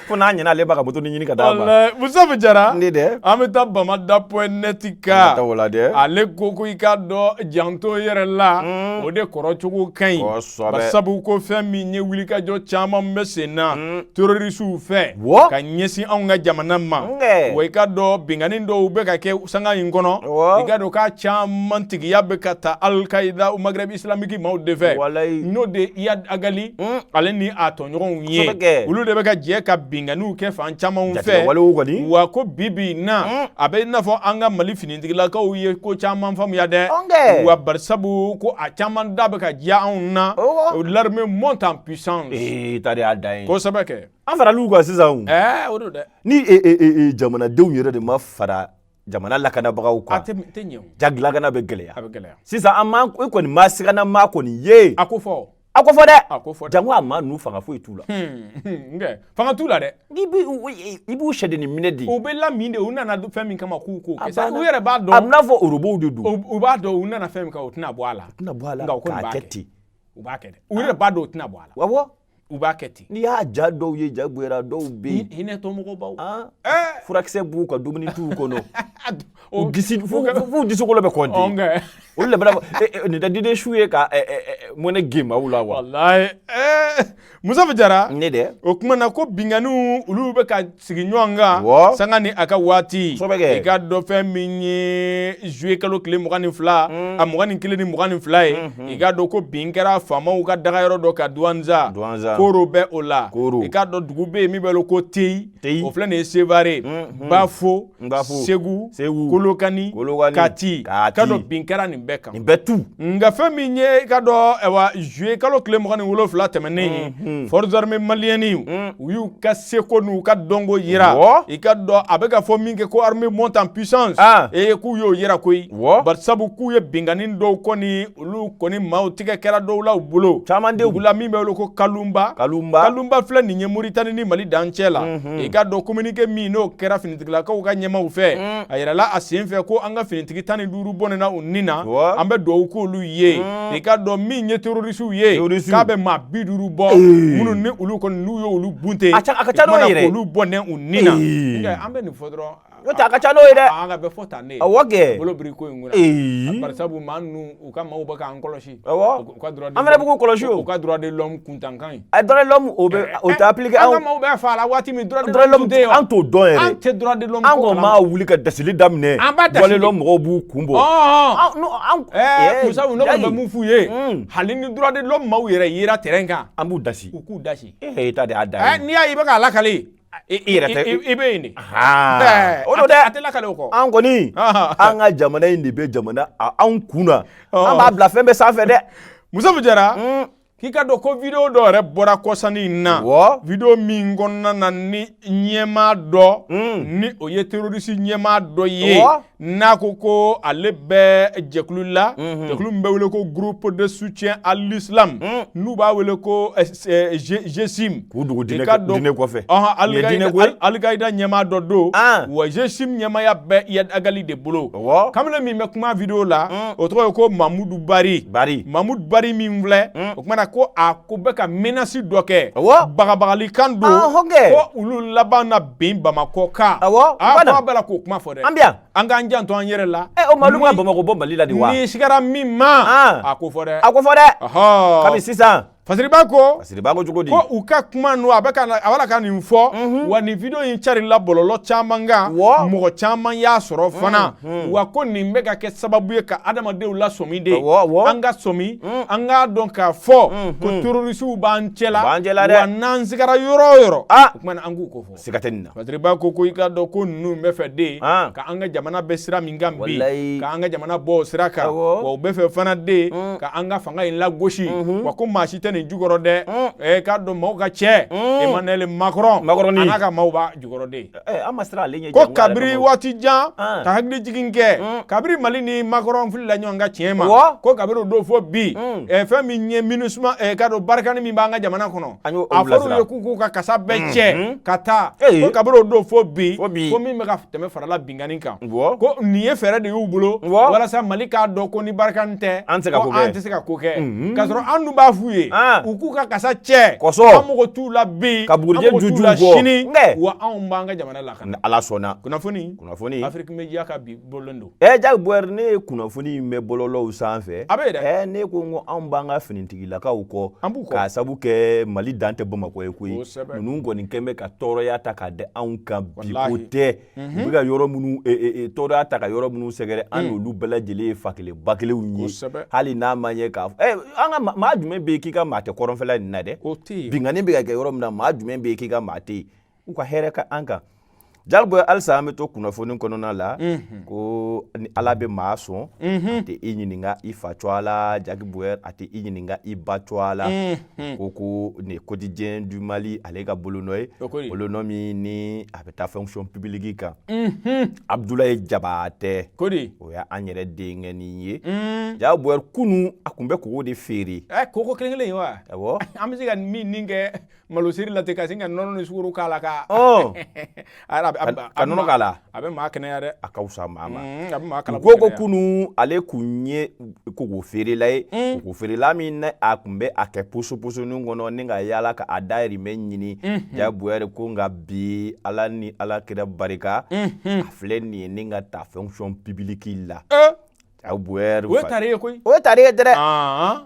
A: Fo n'a ɲɛna, ale b'a ka moto ɲini ka d'a ma.
B: Walayi, Musafu Jara.
A: Ne dɛ.
B: An bɛ taa Bamada.net
A: An
B: kan.
A: ka taa o la dɛ.
B: Ale ko ko i k'a dɔn, janto yɛrɛ la, o de kɔrɔ cogo ka ɲi.
A: Kosɛbɛ.
B: Sabu ko fɛn min ye wulikajɔ caman bɛ sen na terrorisiw fɛ
A: Wɔ.
B: ka ɲɛsin anw ka jamana ma.
A: Nkɛ.
B: Wa i k'a dɔn, binkanni dɔw bɛ ka kɛ sanga in kɔnɔ.
A: Wɔ.
B: I k'a dɔn k'a caman tigiya bɛ ka ta Al-Qaïda Maghreb islamique maaw de fɛ.
A: Walayi.
B: N'o de Iyad Ag Ghali ale ni a tɔɲɔgɔnw ye.
A: Kosɛbɛ kɛ.
B: Olu de bɛ ka jɛ ka binkanniw kɛ fan camanw fɛ.
A: Jatigɛwalew kɔni.
B: Wa ko bi bi in na, a bɛ i n'a fɔ an ka Mali finitigilakaw ye ko caman faamuya dɛ.
A: Ɔnkɛ.
B: Wa barisabu ko a caman da bɛ ka diya anw na.
A: Ɔwɔ.
B: L'armée monte en puissance.
A: Ee, ta de y'a dan ye.
B: Kosɛbɛ kɛ.
A: An faral'u kan sisan o.
B: Ɛɛ, o don dɛ.
A: Ni jamanadenw yɛrɛ de ma fara jamana lakanabagaw
B: A
A: kan,
B: tɛ ɲɛ o.
A: Ja lakana bɛ gɛlɛya.
B: A bɛ gɛlɛya.
A: Sisan an ma e kɔni ma sigana maa kɔni ye.
B: A ko fɔ.
A: A ko fɔ dɛ.
B: A ko fɔ dɛ.
A: Jango a maa ninnu, fanga foyi t'u la.
B: Nkɛ, fanga t'u la dɛ.
A: N'i bi i b'u sɛdennin minɛ de.
B: U bɛ lamin de, u nana fɛn min kama k'u k'o kɛ.
A: A banna.
B: U yɛrɛ b'a
A: A
B: dɔn.
A: bɛ n'a fɔ orobow de don.
B: U b'a dɔn u nana fɛn min kama, u tɛna bɔ a la.
A: U tɛna bɔ a la
B: Nka u kɔni
A: k'a
B: b'a
A: kɛ
B: kɛ.
A: ten.
B: U b'a kɛ dɛ. U yɛrɛ b'a dɔn u tɛna bɔ a la.
A: Awɔ.
B: U b'a kɛ ten.
A: N'i y'a ja dɔw ye, ja goyara dɔw bɛ yen.
B: Hinɛ tɔmɔgɔbaw.
A: Ah.
B: Ɛɛ.
A: Furakisɛ b'u ka dumuni t'u kɔnɔ.
B: O
A: U disi f'u disikolo bɛ kɔnte.
B: Ɔnkɛ.
A: Olu de bɛna fɔ nin tɛ diden su ye ka mɔnɛ gen maaw la wa.
B: Walayi. Ɛɛ, Musafu Jara.
A: Ne dɛ.
B: O kuma na ko binkanniw olu bɛ ka sigi ɲɔgɔn kan.
A: Wɔ.
B: Sanga ni a ka waati.
A: Kosɛbɛ kɛ.
B: I k'a dɔn fɛn min ye juillet kalo tile 22, a 21 ni 22 ye. I k'a dɔn ko bin kɛra faamaw ka dagayɔrɔ dɔ kan Douentza.
A: Douentza.
B: Koro bɛ o la.
A: Koro.
B: I k'a dɔn dugu bɛ yen min bɛ wele ko Teyi.
A: Teyi.
B: O filɛ nin ye Sevare. Bafo.
A: Bafo.
B: Segu.
A: Segu.
B: Kolokani.
A: Kolokani.
B: Kati.
A: Kati.
B: K'a dɔn bin kɛra nin bɛɛ kan.
A: Nin bɛɛ tu.
B: Nka fɛn min ye i ka dɔn, ayiwa, juillet kalo tile 27 tɛmɛnen ye, forces armées maliennes u y'u ka seko n'u ka dɔnko yira.
A: Wɔ.
B: I ka dɔn a bɛ ka fɔ min kɛ ko armée monte en puissance.
A: Ah.
B: Ee, k'u y'o yira koyi.
A: Wɔ.
B: Barisabu k'u ye binkanni dɔw kɔni, olu kɔni maaw tigɛ kɛra dɔw la u bolo.
A: Caman denw.
B: Dugu la min bɛ wele ko Kalunba.
A: Kalunba.
B: Kalunba filɛ nin ye Moritani ni Mali dancɛ la. I ka dɔn communiqué min n'o kɛra finitigilakaw ka ɲɛmaaw fɛ, a yirala a sen fɛ ko an ka finitigi 15 bɔnɛna u ni na.
A: Wɔ.
B: An bɛ dugawu k'olu ye. I ka dɔn min ye terrorisiw ye,
A: Terrorisiw.
B: k'a bɛ maa 50 bɔ minnu ni olu kɔni n'u y'olu bunte.
A: A ka ca n'o yɛrɛ.
B: Olu bɔnɛ u ni na.
A: Ee.
B: Nka an bɛ nin fɔ dɔrɔn.
A: N'o tɛ a ka ca n'o ye dɛ.
B: An ka bɛ fɔ tan de.
A: Awɔ kɛ.
B: Bolo biri ko in kunna.
A: Ee.
B: Barisabu maa ninnu, u ka maaw bɛ k'an kɔlɔsi.
A: Awɔ.
B: U ka droit de
A: An fana bɛ k'u kɔlɔsi o.
B: U ka droit de l'homme kuntankan ye.
A: A droit de l'homme, o bɛ o tɛ appliquer
B: An ka
A: anw.
B: maaw bɛ fa la waati min, droit de
A: Droit de
B: l'homme
A: l'homme
B: tun tɛ yen wa?
A: An t'o dɔn yɛrɛ.
B: An tɛ droit de l'homme
A: An
B: ko
A: kɔni
B: kalama.
A: maa wuli ka dasili daminɛ.
B: An b'a
A: Droit de
B: dasili.
A: l'homme mɔgɔw b'u kun bɔ.
B: Ɔhɔn.
A: An n'o an.
B: Ɛɛ, Musabu, ne kɔni bɛ mun f'u ye? Hali ni droit de l'homme maaw yɛrɛ yera terrain kan.
A: An b'u dasi.
B: U k'u dasi.
A: Ee, ta de y'a dan
B: Ɛɛ,
A: ye.
B: n'i y'a ye i bɛ k'a lakale.
A: I yɛrɛ tɛ.
B: I bɛ yen de.
A: Haa. O don
B: A
A: dɛ.
B: tɛ lakale o kɔ.
A: An kɔni. An ka jamana in de bɛ jamana anw kun na.
B: Ɔ.
A: An b'a bila fɛn bɛɛ sanfɛ dɛ.
B: Musafu Jara. K'i ka dɔn ko vidéo dɔ yɛrɛ bɔra kɔsannin in na.
A: Wɔ.
B: Vidéo min kɔnɔna na ni ɲɛmaa dɔ, ni o ye terroriste ɲɛmaa dɔ ye.
A: Wɔ.
B: N'a ko ko ale bɛ jɛkulu la, jɛkulu min bɛ wele ko groupe de soutien à l'islam, n'u b'a wele ko GSIM.
A: K'u dogo
B: I ka dɔn
A: diinɛ kɔfɛ.
B: Ɔhɔn,
A: Nin ye diinɛ ko ye.
B: Al-Qaïda ɲɛmaa dɔ don.
A: Ah.
B: Wa GSIM ɲɛmaaya bɛ Iyad Ag Ghali de bolo.
A: Awɔ.
B: Kamalen min bɛ kuma vidéo la, o tɔgɔ ye ko Mamudu Bari.
A: Bari.
B: Mamudu Bari min filɛ, o kuma na ko a ko bɛ ka menace dɔ kɛ.
A: Awɔ.
B: Bagabagalikan don.
A: Ah, hɔnkɛ.
B: Ko olu laban na bin Bamakɔ kan.
A: Awɔ,
B: A
A: u ka na.
B: ko a bɛ la k'o kuma fɔ dɛ.
A: An bɛ yan.
B: An k'an janto an yɛrɛ la.
A: Ɛ, o ma olu ka Bamakɔ bɔ Mali la de wa?
B: N'i sigara min ma.
A: Ah.
B: A ko fɔ dɛ.
A: A ko fɔ dɛ.
B: Ɔhɔ.
A: Kabi sisan.
B: Fasiriba ko.
A: Fasiriba ko cogo di?
B: Ko u ka kuma ninnu, a bɛ ka a b'a la ka nin fɔ. Wa nin vidéo in carila bɔlɔlɔ caman kan.
A: Wɔ.
B: Mɔgɔ caman y'a sɔrɔ fana. Wa ko nin bɛ ka kɛ sababu ye ka adamadenw lasɔmi de.
A: Awɔ, awɔ.
B: An ka sɔmi, an k'a dɔn k'a fɔ ko terrorisiw b'an cɛ la.
A: B'an cɛ la dɛ.
B: Wa n'an sigara yɔrɔ o yɔrɔ.
A: Ah.
B: O kuma na an k'u ko fɔ.
A: Siga tɛ nin na.
B: Fasiriba ko ko i k'a dɔn ko ninnu bɛ fɛ de
A: Ah.
B: ka an ka jamana bɛ sira min kan bi,
A: Walayi.
B: ka an ka jamana bɔ o sira kan.
A: Awɔ.
B: Wa u bɛ fɛ fana de ka an ka fanga in lagosi. Wa ko maa si tɛ nin nin jukɔrɔ dɛ. K'a dɔn maaw ka cɛ Emmanuel Macron,
A: Macron
B: a n'a ka maaw b'a jukɔrɔ de.
A: An ma siran ale ɲɛ.
B: Ko kabiri waati jan, ka hakili jigin kɛ, kabiri Mali ni Macron filila ɲɔgɔn ka tiɲɛ ma, ko kabiri o don fo bi, fɛn min ye MINUSMA, k'a dɔn Barkhane min b'an ka jamana kɔnɔ, a fɔra u ye k'u k'u ka kasa bɛɛ cɛ ka taa, ko kabiri o don fo bi, ko min bɛ ka tɛmɛ farala binkanni kan, ko nin ye fɛɛrɛ de y'u bolo walasa Mali k'a dɔn ko ni Barkhane tɛ,
A: an tɛ
B: se ka ko kɛ, k'a sɔrɔ an dun b'a f'u ye u k'u ka kasa cɛ, an mago t'u la bi,
A: ka bugurijɛ
B: an mago t'u la sini, wa anw b'an ka jamana lakana.
A: Ala sɔnna.
B: Kunnafoni Afrique Media ka bi bɔlen don.
A: Jacques Boyer, ne ye kunnafoni in mɛn bɔlɔlɔw sanfɛ.
B: A bɛ yen dɛ.
A: Ne ko n ko anw b'an ka finitigilakaw kɔ.
B: An b'u kɔ.
A: K'a sabu kɛ Mali dan tɛ Bamakɔ ye koyi. Ninnu kɔni kɛn bɛ ka tɔɔrɔya ta k'a da anw kan bi, ko tɛ. U bɛ ka yɔrɔ minnu tɔɔrɔya ta ka yɔrɔ minnu sɛgɛrɛ, an n'olu bɛɛ lajɛlen ye fa kelen ba kelenw ye. Hali n'a ma ɲɛ k'a fɔ an ka maa jumɛn bɛ yen k'i ka maa tɛ kɔrɔnfɛla nin na dɛ? Binkanni bɛ ka kɛ yɔrɔ min na, maa jumɛn bɛ yen k'i ka maa tɛ yen? U ka hɛrɛ ka an kan. Jacques Boyer, halisa an bɛ to kunnafoni kɔnɔna la, ko ni Ala bɛ maa sɔn, a tɛ i ɲininka i fa cogoya la. Jacques Boyer, a tɛ i ɲininka i ba cogoya la. Ko nin Quotidien du Mali, ale ka bolonɔ ye, bolonɔ min ni a bɛ taa fonction publique kan, Abdoulaye Jabatɛ, o y'an yɛrɛ denkɛnin ye. Jacques Boyer, kunun a tun bɛ kogo de feere.
B: Kogo kelen kelen in wa?
A: Awɔ.
B: An bɛ se ka min nin kɛ malosiri la ten, ka sin ka nɔnɔ ni sukaro k'a la
A: ka ka nɔnɔ k'a la.
B: A bɛ maa kɛnɛya dɛ.
A: A ka fisa maa ma.
B: A bɛ maa kala.
A: Ko kunun ale kun ye kogo feerela ye, kogo feerela min na a kun bɛ a kɛ posoposonin kɔnɔ ni ka yaala ka a dayirimɛ ɲini. Jacques Boyer ko nka bi, Ala ni Ala kira barika, a filɛ nin ye ni ka taa fonction publique la. Jacques Boyer,
B: o ye tari ye koyi.
A: O ye tari ye dɛ.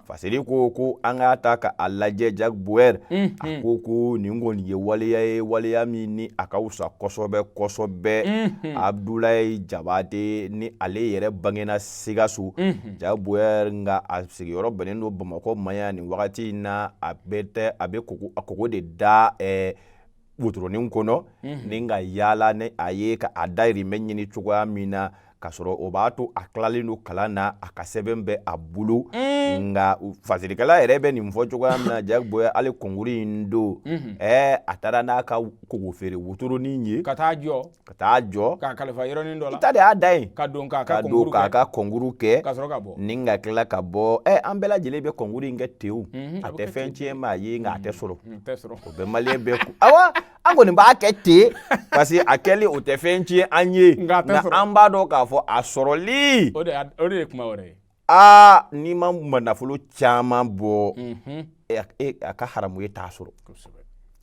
A: Fasiri ko an k'a ta ka a lajɛ. Jacques Boyer, a ko nin kɔni ye waleya ye, waleya min ni a ka fisa kosɛbɛ kosɛbɛ. Abdoulaye Jabate, ni ale yɛrɛ bangena Sikaso, Jacques Boyer, nka a sigiyɔrɔ bɛnnen don Bamakɔ ma yan nin wagati in na. A bɛ tɛ a bɛ kogo de da wotoronin kɔnɔ ni ka yaala ni a ye ka a dayirimɛ ɲini cogoya min na, k'a sɔrɔ o b'a to a tilalen don kalan na, a ka sɛbɛn bɛ a bolo. Nka fasirikɛla yɛrɛ bɛ nin fɔ cogoya min na, Jacques Boyer, hali concours in don, a taara n'a ka kogo feere wotoronin ye.
B: Ka taa jɔ.
A: Ka taa jɔ.
B: K'a kalifa yɔrɔnin dɔ la.
A: I ta de y'a da yen.
B: Ka don k'a ka
A: concours kɛ. K'a ka concours kɛ.
B: Ka sɔrɔ ka bɔ.
A: Ni ka tila ka bɔ. An bɛɛ lajɛlen bɛ concours in kɛ tewu. A tɛ fɛn tiɲɛ maa ye, nka a tɛ sɔrɔ. O bɛ maliyɛn bɛɛ kun. Awa, an kɔni b'a kɛ ten parce que a kɛli o tɛ fɛn tiɲɛ an ye, nka an b'a dɔn k'a fɔ a sɔrɔli.
B: O de ye kuma wɛrɛ ye.
A: Aa, n'i ma nafolo caman bɔ, a ka haramu ye t'a sɔrɔ.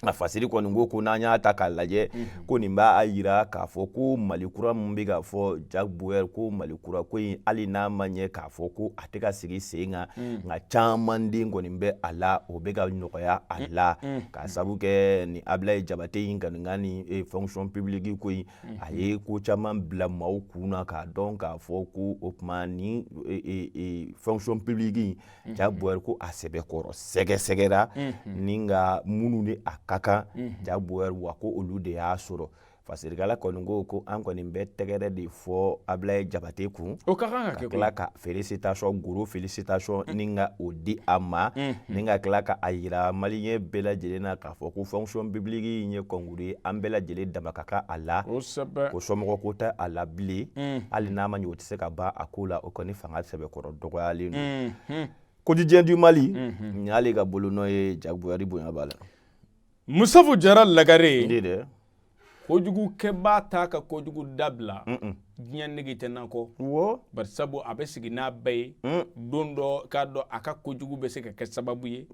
A: A fasiri kɔni ko n'an y'a ta k'a lajɛ, ko nin b'a yira k'a fɔ ko Mali kura min bɛ ka fɔ, Jacques Boyer, ko Mali kura ko in, hali n'a ma ɲɛ k'a fɔ ko a tɛ ka sigi sen kan, nka caman den kɔni bɛ a la, o bɛ ka nɔgɔya a la, k'a sabu kɛ ni Abdoulaye Jabate in kɔni ka nin fonction publique ko in, a ye ko caman bila maaw kun na k'a dɔn k'a fɔ ko o tuma ni fonction publique in, Jacques Boyer, ko a sɛbɛkɔrɔ sɛgɛsɛgɛra ni nka minnu ni a ka kan, Jacques Boyer, wa ko olu de y'a sɔrɔ. Fasirikɛla kɔni ko an kɔni bɛ tɛgɛrɛ de fɔ Abdoulaye Jabate kun.
B: O ka kan ka
A: kɛ. Tila ka félicitation, gros félicitation, ni ka o di a ma, ni ka tila ka a yira maliyɛn bɛɛ lajɛlen na k'a fɔ ko fonction publique in ye concours ye, an bɛɛ lajɛlen dama ka kan a la. Ko somɔgɔ ko tɛ a la bilen. Hali n'a ma ɲɛ, o tɛ se ka ban a ko la, o kɔni fanga sɛbɛkɔrɔ dɔgɔyalen don. Quotidien du Mali, nin y'ale ka bolonɔ ye. Jacques Boyer, bonya b'a la.
B: Musafu Jara Lagare.
A: Ne dɛ.
B: Kojugukɛbaa t'a ka kojugu dabila, diɲɛ nege tɛ n'a kɔ. Bari sabu a bɛ sigi n'a bɛɛ ye, don dɔ k'a dɔn a ka kojugu bɛ se ka kɛ sababu ye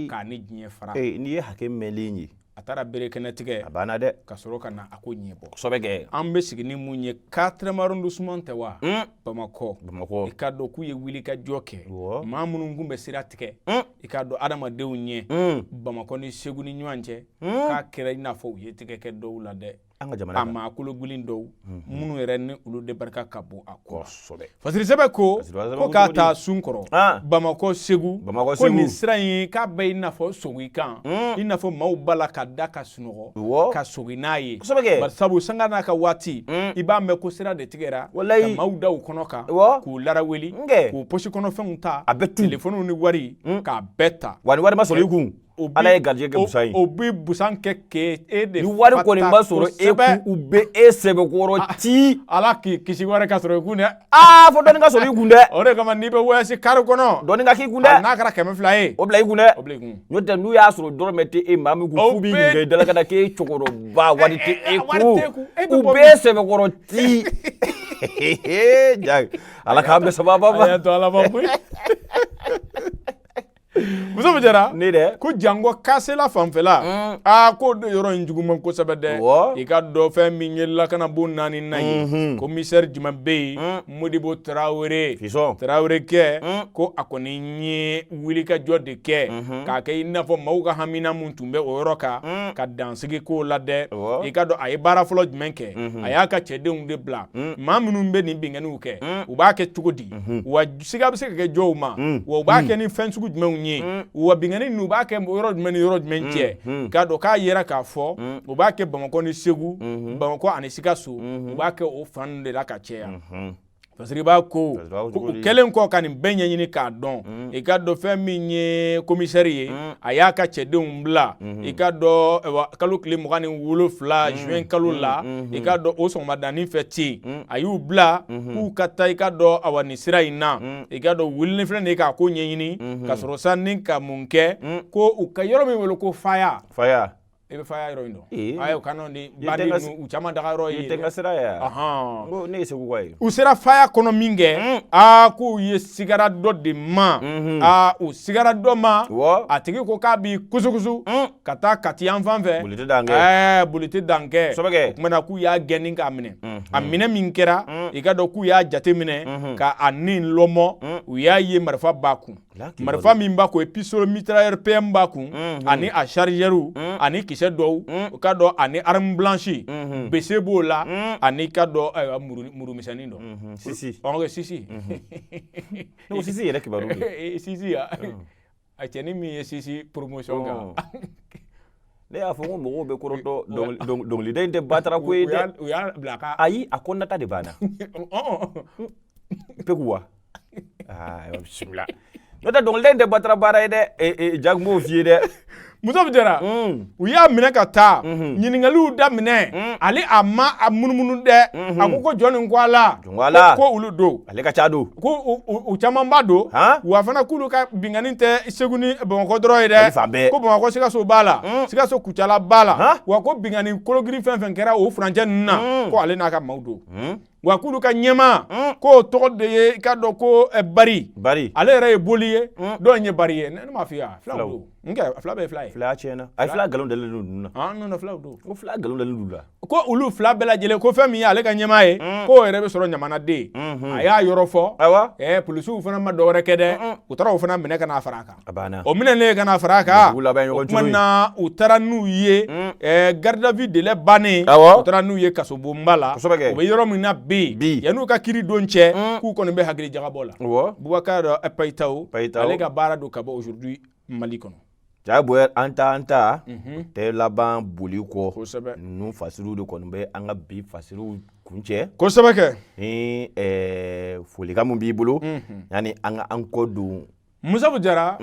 B: k'a ni diɲɛ fara.
A: N'i ye hakɛ mɛnlen ye.
B: A taara bere kɛnɛ tigɛ.
A: A banna dɛ.
B: Ka sɔrɔ ka na a ko ɲɛbɔ.
A: Kosɛbɛ kɛ.
B: An bɛ sigi ni mun ye, quatrième arrondissement tɛ wa, Bamakɔ?
A: Bamakɔ.
B: I k'a dɔn k'u ye wuli ka jɔ kɛ, maa minnu kun bɛ sira tigɛ, i k'a dɔn adamadenw ɲɛ, Bamakɔ ni Segu ni ɲɔgɔn cɛ, k'a kɛra i n'a fɔ u ye tigɛ kɛ dɔw la dɛ.
A: An ka jamana
B: a maa kologilin dɔw minnu yɛrɛ ni olu de barika ka bon a ko
A: kosɛbɛ.
B: Fasiri sɛbɛn ko
A: Fasiri sɛbɛn
B: ko
A: ko
B: k'a
A: cogo di?
B: ta Sunkɔrɔ, Bamakɔ, Segu,
A: Bamakɔ,
B: ko nin
A: Segu.
B: sira in k'a bɛ i n'a fɔ sogikan, i n'a fɔ maaw b'a la ka da ka sunɔgɔ ka sogi n'a ye.
A: Kosɛbɛ kɛ.
B: Bari sabu sanga n'a ka waati, i b'a mɛn ko sira de tigɛra
A: Walayi.
B: ka maaw da u kɔnɔ kan k'u laraweli, k'u posi kɔnɔfɛnw ta,
A: A bɛ tu.
B: Telefɔniw ni wari k'a bɛɛ ta.
A: Wa ni wari ma sɔrɔ i kun, Ala ye garijɛgɛ kɛ busan ye.
B: O bɛ busan kɛ k'e e de
A: Ni wari
B: fata
A: kɔni ma sɔrɔ e
B: kosɛbɛ.
A: kun, u bɛ e sɛbɛkɔrɔ ci.
B: Ala k'i kisi wari ka sɔrɔ i kun dɛ.
A: Aa, fo dɔɔni ka sɔrɔ i kun dɛ.
B: O de kama n'i bɛ voyage kari kɔnɔ,
A: Dɔɔni ka k'i kun
B: hali
A: dɛ.
B: n'a kɛra 200 ye,
A: O bila i kun dɛ.
B: O bila i kun.
A: N'o tɛ, n'u y'a sɔrɔ dɔrɔmɛ tɛ e maa min kun,
B: O
A: f'u b'i
B: bɛ
A: ɲininka i dala ka na k'e cɛkɔrɔba, wari tɛ e
B: Wari
A: kun.
B: tɛ e kun. E bɛ
A: U
B: bɔ
A: bɛ e sɛbɛkɔrɔ ci. Ja, Ala k'an bɛn sababa ma.
B: A y'a to Ala ma koyi. Muso Jara.
A: Ne dɛ.
B: Ko janko kasela fanfɛla, aa, ko yɔrɔ in juguman kosɛbɛ dɛ. I ka dɔn fɛn min ye lakanabo naani na ye, commissaire jumɛn bɛ yen? Modibo Tarawele.
A: Fisɔn.
B: Tarawele kɛ ko a kɔni ye wulikajɔ de kɛ k'a kɛ i n'a fɔ maaw ka hamina mun tun bɛ o yɔrɔ kan, ka dansigi k'o la dɛ. I ka dɔn a ye baara fɔlɔ jumɛn kɛ? A y'a ka cɛdenw de bila. Maa minnu bɛ nin binkanniw kɛ, u b'a kɛ cogo di? Wa siga bɛ se ka kɛ jɔnw ma? Wa u b'a kɛ ni fɛn sugu jumɛnw ye? Wa binkanni ninnu, u b'a kɛ yɔrɔ jumɛn ni yɔrɔ jumɛn cɛ? K'a dɔn k'a yera k'a fɔ u b'a kɛ Bamakɔ ni Segu, Bamakɔ ani Sikaso, u b'a kɛ o fan ninnu de la ka caya. Fasiriba ko
A: Fasiriba ko
B: ko
A: cogo
B: u
A: di?
B: kɛlen kɔ ka nin bɛɛ ɲɛɲini k'a dɔn, i ka dɔn fɛn min ye commissaire ye, a y'a ka cɛdenw bila. I ka dɔn, ayiwa, kalo tile 27 juin kalo la, i ka dɔn o sɔgɔmadanin fɛ ten, a y'u bila k'u ka taa, i ka dɔn, awa, nin sira in na. I ka dɔn wulili filɛ nin ye k'a ko ɲɛɲini ka sɔrɔ sa ni ka mun kɛ ko u ka yɔrɔ min wele ko Faya.
A: Faya.
B: I bɛ Faya yɔrɔ in dɔn?
A: Ee.
B: Ayi, o ka nɔ ni
A: Ye
B: bandi
A: tɛ n ka
B: ninnu, u caman daga yɔrɔ
A: I
B: ye
A: tɛ n ka sira ye wa?
B: Ahan.
A: N ko ne ye Segu ka ye.
B: U sera Faya kɔnɔ min kɛ, aa, k'u ye sigara dɔ de ma. Aa, u sigara dɔ ma. A tigi ko k'a b'i kusukusu ka taa Kati yan fan fɛ.
A: Boli tɛ dan kɛ.
B: Ɛɛ, boli tɛ dan kɛ.
A: Kosɛbɛ kɛ.
B: O tuma na k'u y'a gɛnni k'a minɛ. A minɛ min kɛra, i ka dɔn k'u y'a jate minɛ ka a nin lɔmɔ, u y'a ye marifa b'a kun. Marifa min b'a kun, o ye pistolet mitrailleur PM b'a kun, ani a chargeur, ani kisɛ dɔw, u ka dɔn ani arme blanche bese b'o la, ani ka dɔn, ayiwa, muru murumisɛnnin dɔ.
A: Sisi.
B: Ɔn, sisi.
A: Ne ko sisi yɛrɛ kibaru de.
B: Sisi ya, a cɛnin min ye sisi promotion kan.
A: Ne y'a fɔ ko mɔgɔw bɛ kɔrɔtɔ, dɔnkilida in tɛ batara ko ye
B: U
A: dɛ.
B: U y'a bila ka
A: Ayi, a kɔnɔnata de banna. Peku wa? Aa, ayiwa, bisimila. N'o tɛ, dɔnkilida in tɛ batara baara ye dɛ. Jack m'o f'i ye dɛ.
B: Muso Jara, u y'a minɛ ka taa ɲininkaliw daminɛ. Ale a ma a munumunu dɛ, a ko ko jɔnni ko a la?
A: Jɔn ko a la?
B: Ko olu don.
A: Ale ka ca don.
B: Ko u caman b'a don. Wa fana k'olu ka binkanni tɛ Segu ni Bamakɔ dɔrɔn ye dɛ.
A: Mali fan bɛɛ.
B: Ko Bamakɔ, Sikaso b'a la, Sikaso, Kucala b'a la. Wa ko binkanni kologiri fɛn fɛn kɛra o furancɛ ninnu na, ko ale n'a ka maaw don. Wa k'olu ka ɲɛmaa, k'o tɔgɔ de ye, i ka dɔn ko Bari.
A: Bari.
B: Ale yɛrɛ ye boli ye, dɔw in ye Bari ye. Ne m'a f'i ye wa? Filaw
A: Filaw.
B: don n kɛ, fila bɛɛ ye fila ye.
A: Filaya tiɲɛna. A ye fila nkalon dalen don ninnu na.
B: Ah non non, filaw don.
A: Ko fila nkalon dalen don la.
B: Ko olu fila bɛɛ lajɛlen, ko fɛn min ye ale ka ɲɛmaa ye, k'o yɛrɛ bɛ sɔrɔ ɲamanaden. A y'a yɔrɔ fɔ. Polisiw fana ma dɔwɛrɛ kɛ dɛ, u taara o fana minɛ ka n'a fara a kan.
A: A banna.
B: O minɛlen ka n'a fara a kan,
A: Dugu laban ye ɲɔgɔn
B: o tuma
A: turu ye.
B: na u taara n'u ye garde à vue délai bannen, u taara n'u ye kasobonba la.
A: Kosɛbɛ kɛ.
B: U bɛ yɔrɔ min na bi,
A: Bi.
B: yan'u ka kiiri don cɛ, k'u kɔni bɛ hakili jagabɔ la. Boubacar Payitaho,
A: Payitaho.
B: ale ka baara don ka bɔ aujourd'hui Mali kɔnɔ.
A: Jagoya an ta an ta tɛ laban boli kɔ. Ninnu fasiriw de kɔni bɛ an ka bi fasiriw kuncɛ.
B: Kosɛbɛ kɛ.
A: Ni folikan min b'i bolo yanni an ka an kɔ don.
B: Musafu Jara,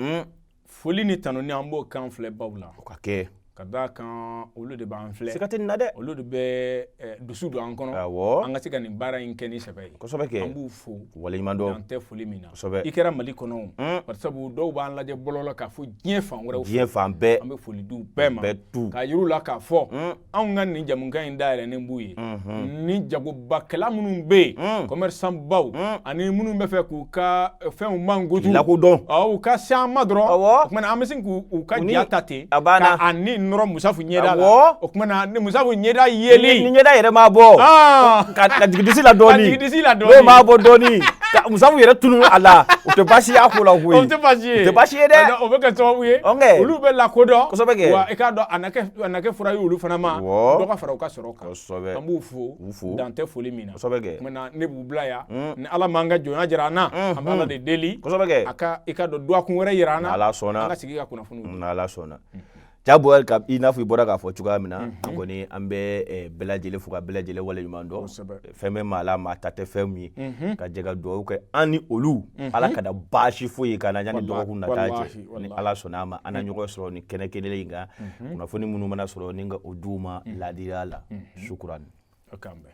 B: foli ni tanuni, an b'o kan filɛbaw la.
A: O ka kɛ.
B: Ka d'a kan olu de b'an filɛ.
A: Siga tɛ nin na dɛ.
B: Olu de bɛ dusu don an kɔnɔ an ka se ka nin baara in kɛ ni sɛbɛ ye.
A: Kɛ.
B: An b'u fo.
A: Waleɲuman dɔn.
B: Dan tɛ foli min na. I kɛra Mali kɔnɔ o, bari sabu dɔw b'an lajɛ bɔlɔlɔ k'a fɔ diɲɛ fan wɛrɛw fɛ.
A: Diɲɛ fan bɛɛ.
B: An bɛ foli d'u bɛɛ ma.
A: Bɛɛ tu.
B: K'a yir'u la k'a fɔ anw ka nin jamukan in dayɛlɛnnen b'u ye. Ni jagobakɛla minnu bɛ yen, commerçant baw, ani minnu bɛ fɛ k'u ka fɛnw mankutu.
A: Lakodɔn.
B: Awɔ, u ka se an ma dɔrɔn. O tuma na an bɛ sin k'u ka ja ta ten.
A: A banna.
B: Ka a ni nɔrɔ Musafu ɲɛda la. O tuma na ni Musafu ɲɛda yeli,
A: ni ɲɛda yɛrɛ ma bɔ, ka jigin disi la dɔɔni,
B: ka jigin disi la dɔɔni,
A: n'o ma bɔ dɔɔni, ka Musafu yɛrɛ tunu a la, o tɛ baasi y'a ko la koyi.
B: O tɛ baasi ye,
A: o tɛ baasi ye dɛ.
B: O bɛ kɛ sababu ye, olu bɛ lakodɔn.
A: Kosɛbɛ kɛ.
B: Wa i k'a dɔn, a na kɛ fura ye olu fana ma, dɔ ka fara u ka sɔrɔ kan.
A: Kosɛbɛ.
B: An b'u fo,
A: u fo
B: dan tɛ foli min na.
A: Kosɛbɛ kɛ.
B: Tuma ne b'u bila yan. Ni Ala m'an ka jɔnya jira an na, an bɛ Ala de deli.
A: Kosɛbɛ kɛ.
B: A ka, i k'a dɔn, dɔgɔkun wɛrɛ jira an na.
A: N'Ala sɔnna.
B: An ka sigi ka kunnafoniw di.
A: N'Ala sɔnna. Jagoya ka i n'a fɔ i bɔra k'a fɔ cogoya min na, an kɔni an bɛ bɛɛ lajɛlen fo ka bɛɛ lajɛlen waleɲuman dɔn. Fɛn bɛ maa la, maa ta tɛ fɛn min ye, ka jɛ ka dugawu kɛ an ni olu, Ala kana baasi foyi k'an na yanni dɔgɔkun nata cɛ. Ni Ala sɔnna a ma, an na ɲɔgɔn sɔrɔ ni kɛnɛ kelen in kan, kunnafoni minnu mana sɔrɔ ni ka o d'u ma laadiriya la. Sukuran.
B: O k'an bɛn.